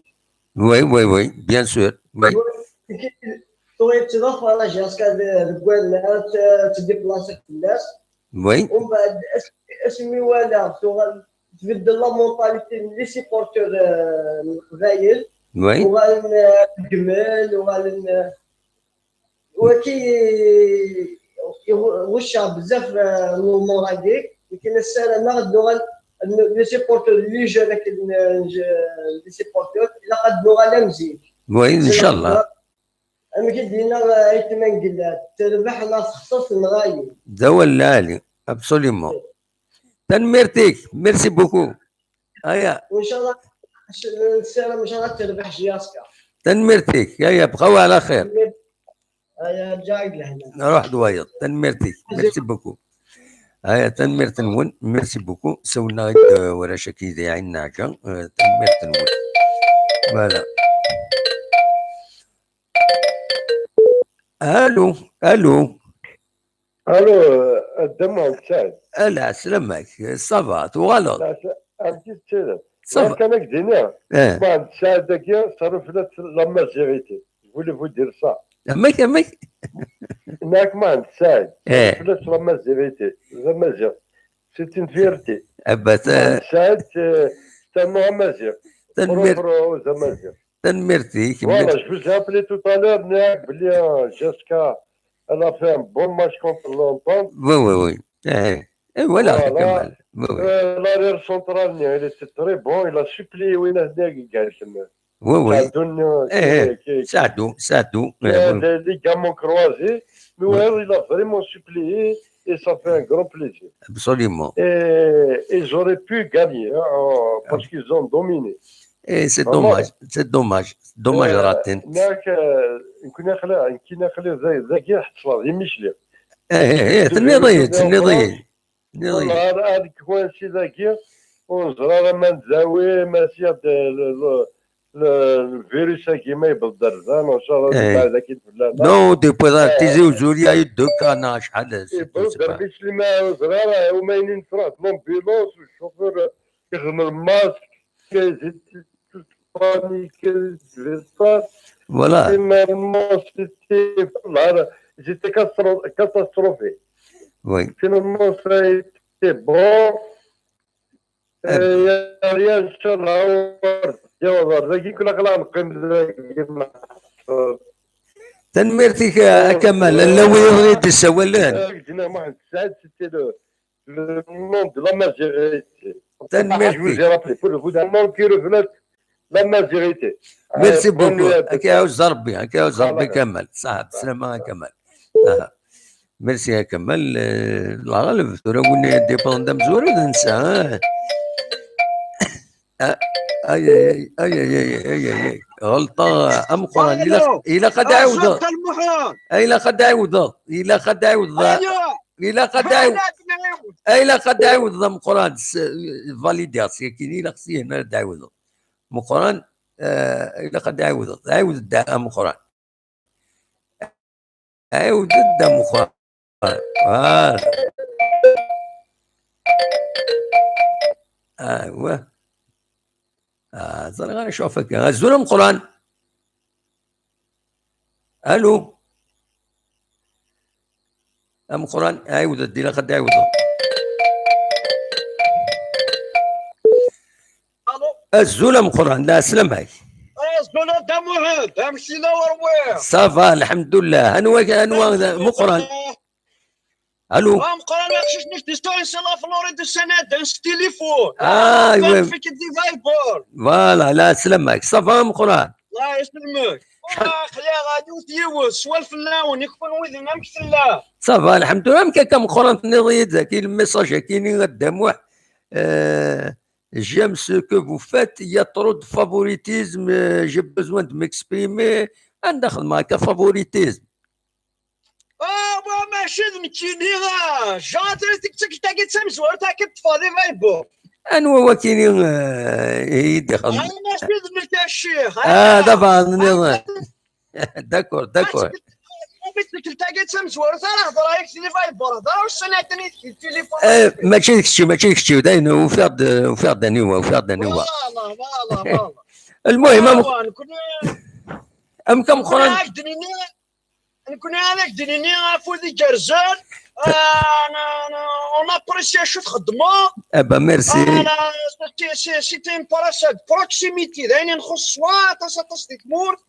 Oui, oui, oui, bien sûr. Oui. Tura yettḍafar J S K de-, deg wannar, t-, tettdiplasi fell-as. Oui. Umbeɛd, as-, asmi walaɣ tuɣal tbeddel la mentalité n les supporters, eh, n Leqbayel. Oui. Uɣalen, eh, ggmen, uɣalen, eh, Waki, iɣucceɣ bezzaf, eh, n umur-agi, lakin ssarameɣ ad nuɣal, n-, les supporters, les jeunes akken, eh, les supporters, ilaq ad nuɣal am zik. Oui, inchallah. Amek i d-yenna, eh, aytma n Gellad, terbeḥ neɣ texṣer tenɣa-yi. D awal lɛali, absolument. Tanemmirt-ik, merci beaucoup. Aya. Inchallah, nessaram inchallah terbeḥ J S K. Tanemmirt-ik, aya, bqaw ɛla xir. Aya, rǧaɣ-ak lehna. Ruḥ d wayeḍ, tanemmirt-ik, merci beaucoup. Aya, tanemmirt-nwen, merci beaucoup. Sawlen-aɣ-id, eh, warrac-agi di Ɛin Naɛǧa, eh, tanemmirt-nwen. Voilà. Allô, allô. Allô, euh, Dda Muḥend Saɛid. Ala, ɛeslama-k, ça va, tuɣaleḍ? Ɛeslama-k, ça va. Kan ad k-d-iniɣ, eh. Muḥend Saɛid-agi, terra fell-as la majorité. Je voulais vous dire ça. Amek, amek? Nekk Muḥend Saɛid, eh, terra fell-as la majorité. La majorité. C'est une fierté. Ah bah, ça. Muḥend Saɛid, c'est, c'est un nom amazigh. Tanemmirt. Propre aux Amazighs. Tanemmirt-ik. Voilà, je vous ai appelé tout à l'heure, nniɣ-ak belli, euh, J S K, elle a fait un bon match contre l'Entente. Oui, oui, oui. Eh, eh, voilà, voilà. Kamal. Oui, oui. Euh, l'arrière central, il était très bon, il a suppléé, oui, il a, il a, il a, Oui, oui. Saɛdu, eh, eh, qui, qui, Saɛdu, Saɛdu, eh, eh, bon. Des ligaments croisés, mais ouais, il a vraiment suppléé et ça fait un grand plaisir. Absolument. Et ils auraient pu gagner, hein, en, parce qu'ils ont dominé. Eh, c'est dommage, c'est dommage, c'est dommage, euh, ratent. Nekk, euh, nekk aql-, nekk aql-i da-, dagi ḥeṣleɣ di Micli. Eh, eh, eh, tenniḍ-iyi-d, tenniḍ-iyi-d. Tenniḍ-iyi-d. Ad, ad kwansi dagi, ur neẓri ara ma nzawi, ma si ad, le, le, le, le virus-agi ma yewweḍ-d ar da, neɣ ncallah ad yebɛed akin fell-aneɣ. Non, depuis la Tizi Uzzu, il y a eu deux cas, neɣ acḥal, c'est tout, c'est pas. Yewweḍ-d ar Micli, ma ur neẓri ara, uma yini nefreḥ d l'ambulance, le chauffeur, euh, yexdem lmasque, que c'était toute panique, c'était ça. Voilà. Finalement, c'était, voilà, c'était castro-, catastrophique. Oui. Finalement, ça a été bon. Euh, euh, y a rien, inchallah, dagi, kul aql-aɣ neqqim dagi. Tanemmirt-ik, a Kamal, llan wiyaḍ i d-issawalen. Euh, Muḥend Saɛid, c'était le, Le nom de la majorité. Tanemmirt-ik. Je vous ai rappelé pour le gouvernement qui reflète la majorité. Merci beaucoup. Ad k-iɛuzz Rebbi, ad k-iɛuzz Rebbi Kamal. Ṣaḥa, bslama a Kamal. Aha. Merci a Kamal. Eh, leɣaleb, tura win i d-yewwḍen d amezwaru d netta, ah. Ah, ay, ay, ay. Ɣelṭeɣ ameqqran. Ilaq, ilaq ad ɛiwdeɣ. Ah, ilaq ad ɛiwdeɣ. Ilaq ad ɛiwdeɣ. Ilaq ad ɛiw-, ilaq ad ɛiwdeḍ ameqqran, s-, validiɣ-tt, akken ilaq syin ara d-ɛiwdeḍ. Meqqran, eh, ilaq ad d-ɛiwdeḍ. Ɛiwd-d a Meqqran. Ɛiwd-d a Meqqran. Ah. Ah, wa. Ah, ẓriɣ ara acu ɣef akka. Azul a Meqqran. Alu. Ameqqran, ɛiwed-d, ilaq ad d-ɛiwdeḍ. Alu. Azul ameqqran, la, sslam-ak. Azul a Dda Muḥend, amek yella werwiḍ? Ça va, lḥemdullah. Anwa, anwa, Meqqran? Alu. Ameqqran, aqcic-nni k-d-yessuɣin si la Floride ussan-a, ddan s tilifun. Ah, oui. Fik-d di Viber. Voilà, la, sslam-ak. Ça va, Meqqran? Allah yesselmek. Aql-aɣ yiwet yiwet, swal fell-awen, i kunwi din, amek tella? Ça va, lḥemdullah. Amek akka Meqqran tenniḍ-iyi-d dagi lmessage-agi-ni a Dda Muḥ? Euh, j'aime ce que vous faites, il y a trop de favoritisme, euh, j'ai besoin de m'exprimer. Anda xedmeɣ akka favoritisme? Ah, wa mačči d nekkini, ah, Jean, tikkelt-agi d tamezwarut, akka d-ṭṭfeɣ di Viber. Anwa wakini, eh, i d-ixedmen? Ah, mačči d nekk a ccix. Ah, d abeɛḍ nniḍen. D'accord, d'accord. Mačči d tikkelt-agi d tamezwarut ara hedreɣ yid-k di Viber, hedreɣ ussan-agi yid-k di tilifun. Eh, mačči d kečči, mačči d kečči, dayen ufiɣ-d, ufiɣ-d aniwa, ufiɣ-d aniwa. Voilà, voilà, voilà. Lmuhim, am-, awa, nekkni, amek a Meqqran? Nekkni ad ak-d-nini, nekkni ad ak-d-nini afud igerrzen. Ah, na, na, on apprécie acu txeddmeḍ. Eh ben, merci. Ah, na, c'est, c'est, c'est une place de proximité. D ayen i nxuṣṣ s waṭas, aṭas di tmurt.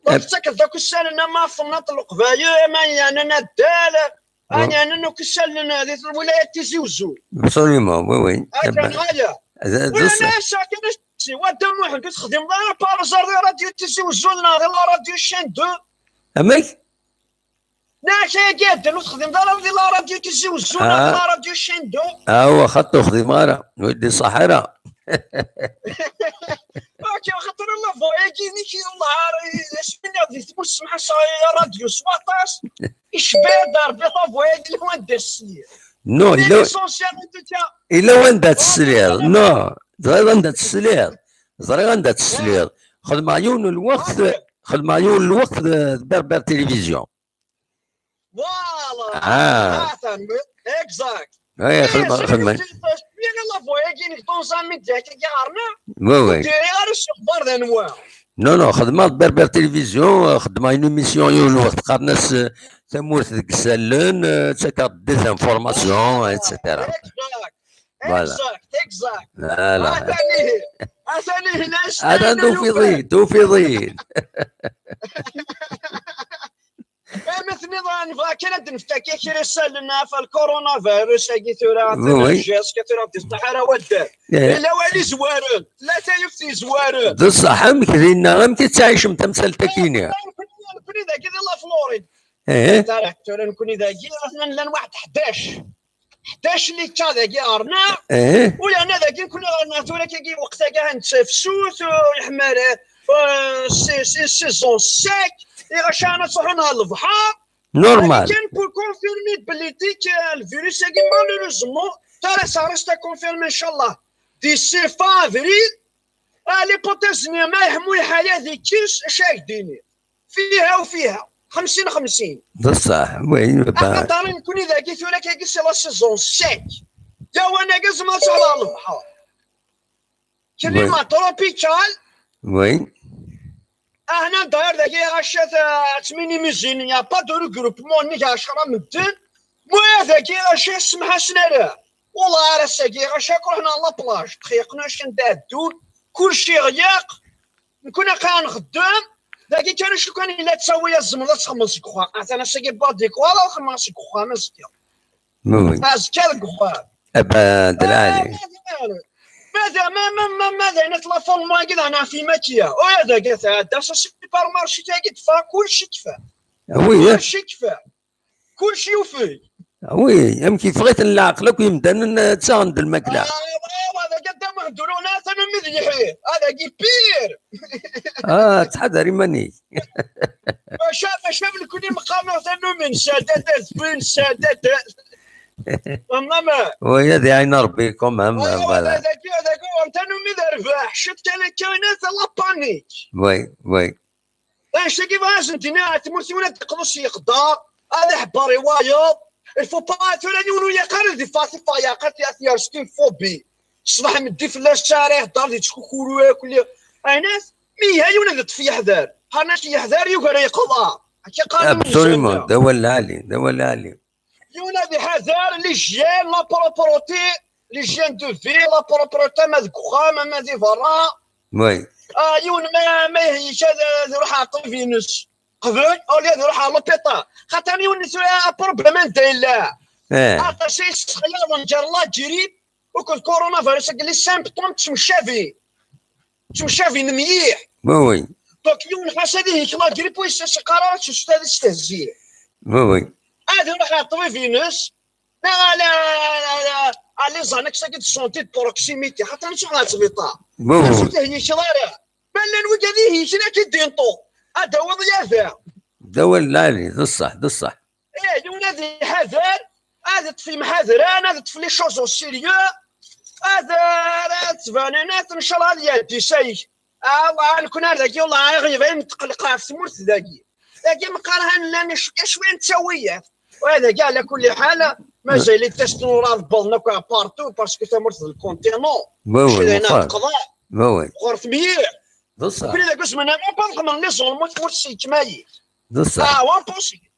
Donc, tettakeḍ akk isallen ama ɣef temnaḍt n Leqbayel, ama yernan addal, ah, yernan akk isallen di lwilaya n Tizi Uzzu. Absolument, oui, oui. Eh ben, aya. D, d, wala d, ma yesɛa kan ass-, wa Dda Muḥend, ur texdimeḍ ara par hasard di radio Tizi Uzzu neɣ di la radio chaîne deux? Amek? Neɣ kra-agi iɛeddan ur texdimeḍ ara di la radio Tizi Uzzu neɣ di la radio chaîne deux? Awa, xaṭi ur xdimeɣ ara, ur d-iṣaḥ ara. Ok, xaṭer la voix-agi-inek, yellah, asmi nniɣ di tmurt semḥa sɛiɣ radio s waṭas, icebba-d Rebbi la voix-agi, la wanda tesliḍ. Non, yella, l'essentiel, en tout cas, yella wanda tesliḍ. Non, ẓriɣ anda tesliḍ. Ẓriɣ anda tesliḍ. Xedmeɣ yiwen n lweqt, xedmeɣ yiwen n lweqt d, d Berbère Télévision. Voilà. Ah. Atan, exact. Ay, xedmeɣ, xedmeɣ. Bien la voix-agi-inek dans un média-agi ɣer-neɣ. Oui, oui. Ur d-iriɣ ara s lexbar d anwa. Non, non, xedmeɣ Berbère Télévision, xedmeɣ une émission yiwen n lweqt qqaren-as, euh, Tamurt deg isallen, euh, ttakeɣ-d des informations, et cetera. Exact. Voilà. Exact, exact. Voilà. Atan ihi. Atan ihi, la, atan tufiḍ-iyi-d, tufiḍ-iyi-d. Eh, ma tenniḍ, ah, nebɣa kan ad d-nefk akka kra isallen ɣef lcoronavirus-agi tura, ɣef, oui, oui, l'A G S, ka tura ur d-iṣaḥ ara waddal. Eh. Yella wali izwaren, la taluft yezwaren. D ṣṣeḥ, amek dinna, amek i tettɛicem tamsalt-agi-nni? Eh, nekkni, nekkni dagi di la Floride. Eh. Tura, tura nekkni dagi, aten-a llan waḥed ḥdac. Ḥdac li yečča dagi ɣer-neɣ. Eh. U yerna dagi nekkni ɣer-neɣ tura kagi lweqt-agi ha nettafsut, ur yeḥma ara, euh, c'est, c'est saison sec, iɣac aɛna ad truḥun ɣer lebḥer. Normal. Kan pour confirmer belli dik, euh, le virus-agi malheureusement, tura ça reste à confirmer, inchallah. D'ici fin avril, ah, l'hypothèse-nni ma yeḥmu lḥal ad ikkes, acu ad ak-d-iniɣ? Fiha u fiha, xemsin xemsin. D ṣṣeḥ, oui, axaṭer nekkni dagi tura kagi c'est la saison sec. Lawan-agi zemreɣ ad truḥeḍ ɣer lebḥer. Climat tropical. Oui. Ahna d'ailleurs dagi ɣaca t-, ttminimisé, il n'y a pas de regroupement nnig ɛecra medden. Maya dagi ɣaca semḥ-asen ara. Wallah ar ass-agi ɣaca akk ruḥen ɣer la plage, txeyqen acu n d-ɛeddun, kulci ɣyaq. Nekkni aql-aɣ nxeddem, dagi kan acu kan yella ttawi tzemreḍ ad txedmeḍ seg uxxam. Atan ass-agi badiku, ad xedmeɣ seg uxxam azekka. Oui. Azekka deg uxxam. Aba d lɛali. Ah, ma d, ma d, ma, ma, ma, ma d ayen at la forme-agi daɣen ɣef imakya. Uya dagi tɛedda s supermarché-agi teffeɣ kulci kfa. Oui, eh. Kulci kfa. Kulci yufeg. Oui, amek yeffeɣ-iten leɛqel akk yemdanen, eh, ttaɣen-d lmakla. Ah, wa, wa, dagi Dda Muḥend Lwennas, atan mi d yiḥir. Ah, dagi pire. Ah, ttḥadar iman-ik. Maca, maca nekkni meqqar neɣ tanumi nesɛedda-d azwin, nesɛedda-d. Tfehmeḍ ama? Oui, ad iɛin Rebbi quand même, ah, voilà. Dagi, dagi, tanumi d rrbeḥ, ciṭ kan akka, yenna-t la panique. Oui, oui. Annect-agi bɣiɣ ad sen-d-iniɣ ar tmurt-iw ad d-iqḍu s yexda, ad iḥebber i wayeḍ. Il faut pas, tura yiwen ur yaqar ad iffeɣ, ad iffeɣ yaqar, ad yerr s une phobie. Ṣṣbeḥ meddi fell-as ara ihedder di ttkukuru akk. Ayen-as, mi iha yiwen ad iṭṭef yeḥder. Qqaren-ak yeḥder yugar ay yeqḍeɛ. Akka qqaren. Absolument, d awal lɛali, d awal lɛali. Yiwen ad iḥader l'hygiène, la propreté, l'hygiène de vie, la propreté, ama deg uxxam, ama di berra. Oui. Ah, yiwen ma, ma iheyya-k ad, ad iruḥ ɣer ṭṭbib-ines. Qbel, au lieu ad iruḥ ɣer l'hôpital. Xaṭer yiwen tura apṛublem anda yella. Eh. Aṭas ay yessexlaḍen gar la grippe akked coronavirus, akked les symptômes ttemcabin. Ttemcabin mliḥ. Oui, oui. Donc, yiwen ɣas ad ihik la grippe, ur yessaqar ara s ustad istehzi. Oui, oui. Ad iruḥ ɣer ṭṭbib-ines, neɣ ala, ala, ala les annexes-agi de santé de proximité, xaṭer ad tṛuḥ ɣer sbiṭar. Oui, oui. Ur tehyiceḍ ara. Ma llan wigad ihiken ad k-id-inṭu. Ad d-tawiḍ yada. D awal lɛali, d ṣṣeḥ, d ṣṣeḥ. Eh, yiwen ad iḥader, ad iṭṭef imḥadran, ad iṭṭef les choses au sérieux, ad, ad tbanen, ad ncallah ad iɛeddi sayek. Ah, wa, nekni ar dagi, wallah, aɣ-, iban netqelleq ɣef tmurt dagi. Dagi meqqar ha nella nec-, cwiya n ttawiyat. Wa dagi, ala kulli ḥal, mazal-it testen ur ad wwḍen akk partout, parce que tamurt d le continent. Oui, oui, meqqar. Ɣur-t myiḥ. D ṣṣeḥ. Wid deg usmen-a, ma pas xemmen les ẓelmut, ur s-yekmayit. D ṣṣeḥ. Ah, wa possible.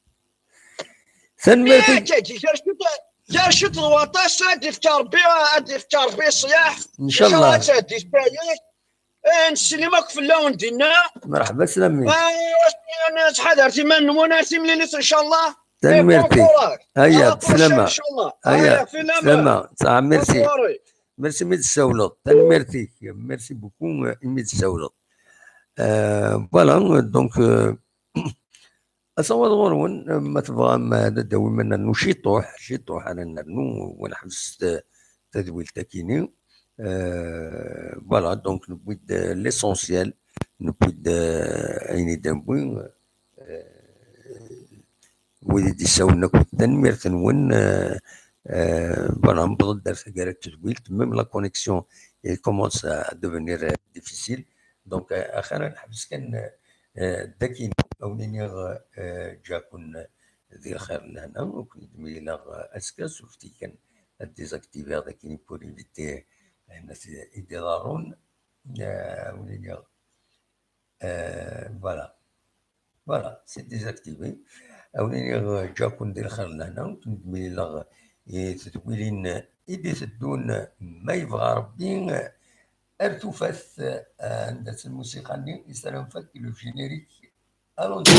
Tanemmirt-ik. Gar ciṭ, gar ciṭ d waṭas, ad d-ifk Ṛebbi, ad d-ifk Ṛebbi ṣṣyaḥ. Ncallah. Ncallah ad tɛeddi tayet. Eh, neslim akk fell-awen dinna. Merḥba, slammi. Ah, nettḥadaret iman-nwen ar timlilit, ncallah. Tanemmirt-ik. Eh, bon courage. Aya, à la prochaine, ncallah. Aya, aya, fi laman. Ttɛa, merci. Merci mi d-tessawleḍ. Tanemmirt-ik. Merci beaucoup, euh, imi d-tessawleḍ. Euh, voilà, donc, euh, asawaḍ ɣur-wen, euh, ma tebɣam, euh, ad d-tawim ad nernu ciṭuḥ, ciṭuḥ ara nernu, wa neḥbes t-, tadwilt akini. Euh, voilà, donc, newwi-d, euh, l'essentiel, newwi-d, euh, ayen i d-newwi, euh, wid i d-issawlen akk, tanemmirt-nwen. Euh, euh, voilà, newweḍ-d ar taggara n tedwilt, même la connexion, elle commence à devenir, euh, difficile. Donc, euh, axir ad neḥbes kan, euh, dagi, ad wen-iniɣ, euh, ǧǧiɣ-ken di lxir d lehna, ad ken-id-mlileɣ, euh, azekka, suref-iyi kan ad désactiviɣ dagi pour éviter ayen i d-iḍerrun. Euh, ad wen-iniɣ, euh, voilà. Voilà, c'est désactivé. Ad wen-iniɣ, euh, ǧǧiɣ-ken di lxir d lehna, ad ken-id-mlileɣ i tedwilin i d-iteddun, ma yebɣa Ṛebbi. Ar tufat, eh, anda-tt lmusiqa-nni? Yessaram fakk le générique. Allons-y.